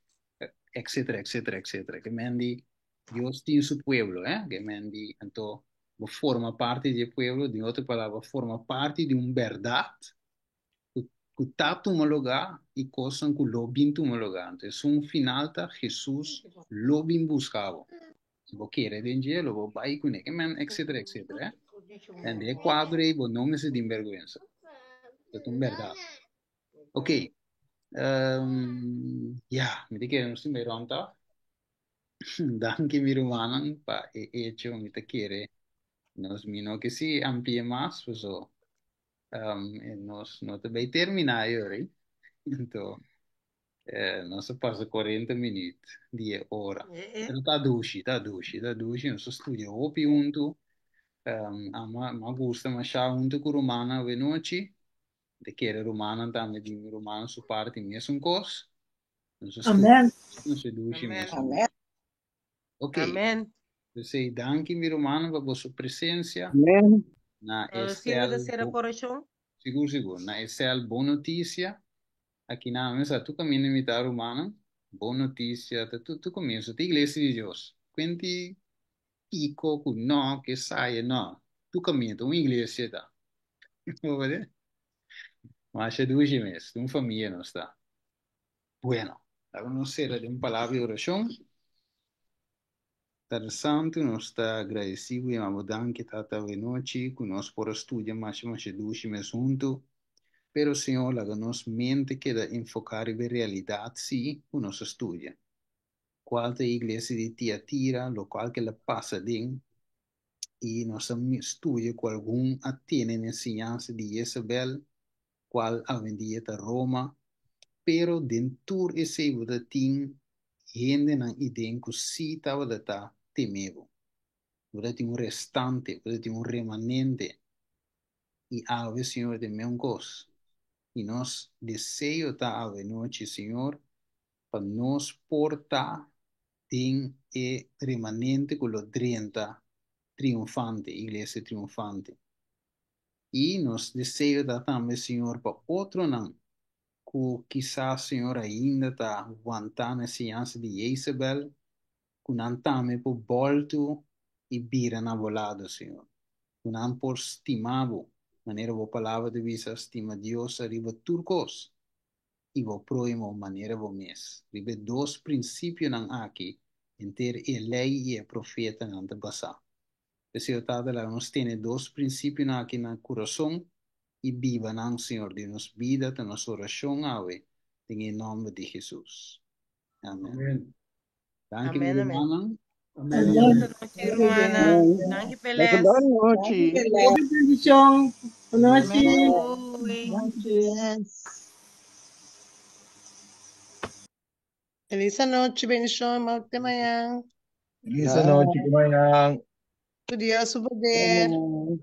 etcetera, etcetera, etcetera. Ke men di Dios tin su pueblo, eh? Ke men di anto bo forma parti di e pueblo, den otro palabra, bo forma parti di un bèrdat ku ku ta tuma lugá i kosnan ku lo bin tuma lugá. Anto esun final ta Hesus lo bin buska bo. Si bo kere den dje, lo bo bai kuné. Ke men etcetera etcetera. En den e kuadro ei bo no mester tin bèrgwensa. Ta un bèrdat. Ok. Ya, mi ta kere nos tin bai rònt af. Danki mi rumannan pa e echo. Mi ta kere nos mi no ke si amplia mas, paso nos no ta bay termina ayori. Anto, nos a pasa 40 minuut di e ora. Pero ta dushi, ta dushi, ta dushi. Nos a studia hopi huntu. Ama, m'a gusta masha huntu ku rumannan awenochi. Ta kere rumannan tambe di mi rumannan su parti mesun kos. Nos a studia,
Amen.
nos a dushi
Amen.
mesun.
Amen.
Ok.
Amen.
P'esei danki mi rumannan pa boso presensia.
Amen.
Na e
Brother Steven
sel
ta sera
bo,
korashon.
sigur sigur, na e sel Bon Notisia, aki nan mi sa tur kaminda mi ta rumannan, Bon Notisia ta tur tur komienso ta Iglesia di Dios. Kuenti kiko ku no ke saya no, tur kaminda ta un iglesia ta. Bo wede? Masha dushi mes, ta un famia nos ta. Bueno, laga nos sera den un palabra di orashon. Tata Santu, nos ta agradeci bo i ama bo danki, Tata, awe nochi cu nos por a studia masha masha dushi mes huntu. Pero, Señor, laga nos mente keda enfoca riba e realidad si cu nos a studia, cual ta e iglesia di Tiatira, locual cu el a pasa den, i nos a studia cu algun a tene na enseñansa di Jezabel, cual awendia ta Roma, pero den tur esey bo ta tin hendenan iden cu si tabata ta teme bo. Bo ta tin un restante, bo ta tin un remanente. I awe, Señor, ta e meun cos. I nos deseo ta awe nochi, Señor, pa nos por ta den e remanente cu lo drenta triunfante, iglesia triunfante. I nos deseo ta tambe, Señor, pa otronan ku kisas, Señor, ainda ta wantá na e siñansa di Jezabel, ku nan tambe por bòltu i bira na bo lado, Señor. Ku nan por stima bo, manera bo Palabra ta bisa, stima Dios ariba tur kos i bo próhimo manera bo mes. Riba e dos prinsipionan aki henter e Lei i e Profetanan ta basá. P'esei, Tata, laga nos tene dos prinsipionan aki na kurason i biba nan, Señor, den nos bida. Ta nos orashon awe. Den e nòmber di Hesus. Amen.
Amen.
Danki mi
Amen, amen.
rumannan.
Amen.
Amen.
Nochi, rumannan. Danki p'e les.
Bon nochi.
Hopi bendishon. Bon nochi.
Doei.
Yes. Feliz anochi, bendishon, te mañan.
Feliz anochi, te mañan.
Ku Dios su poder.
Amen.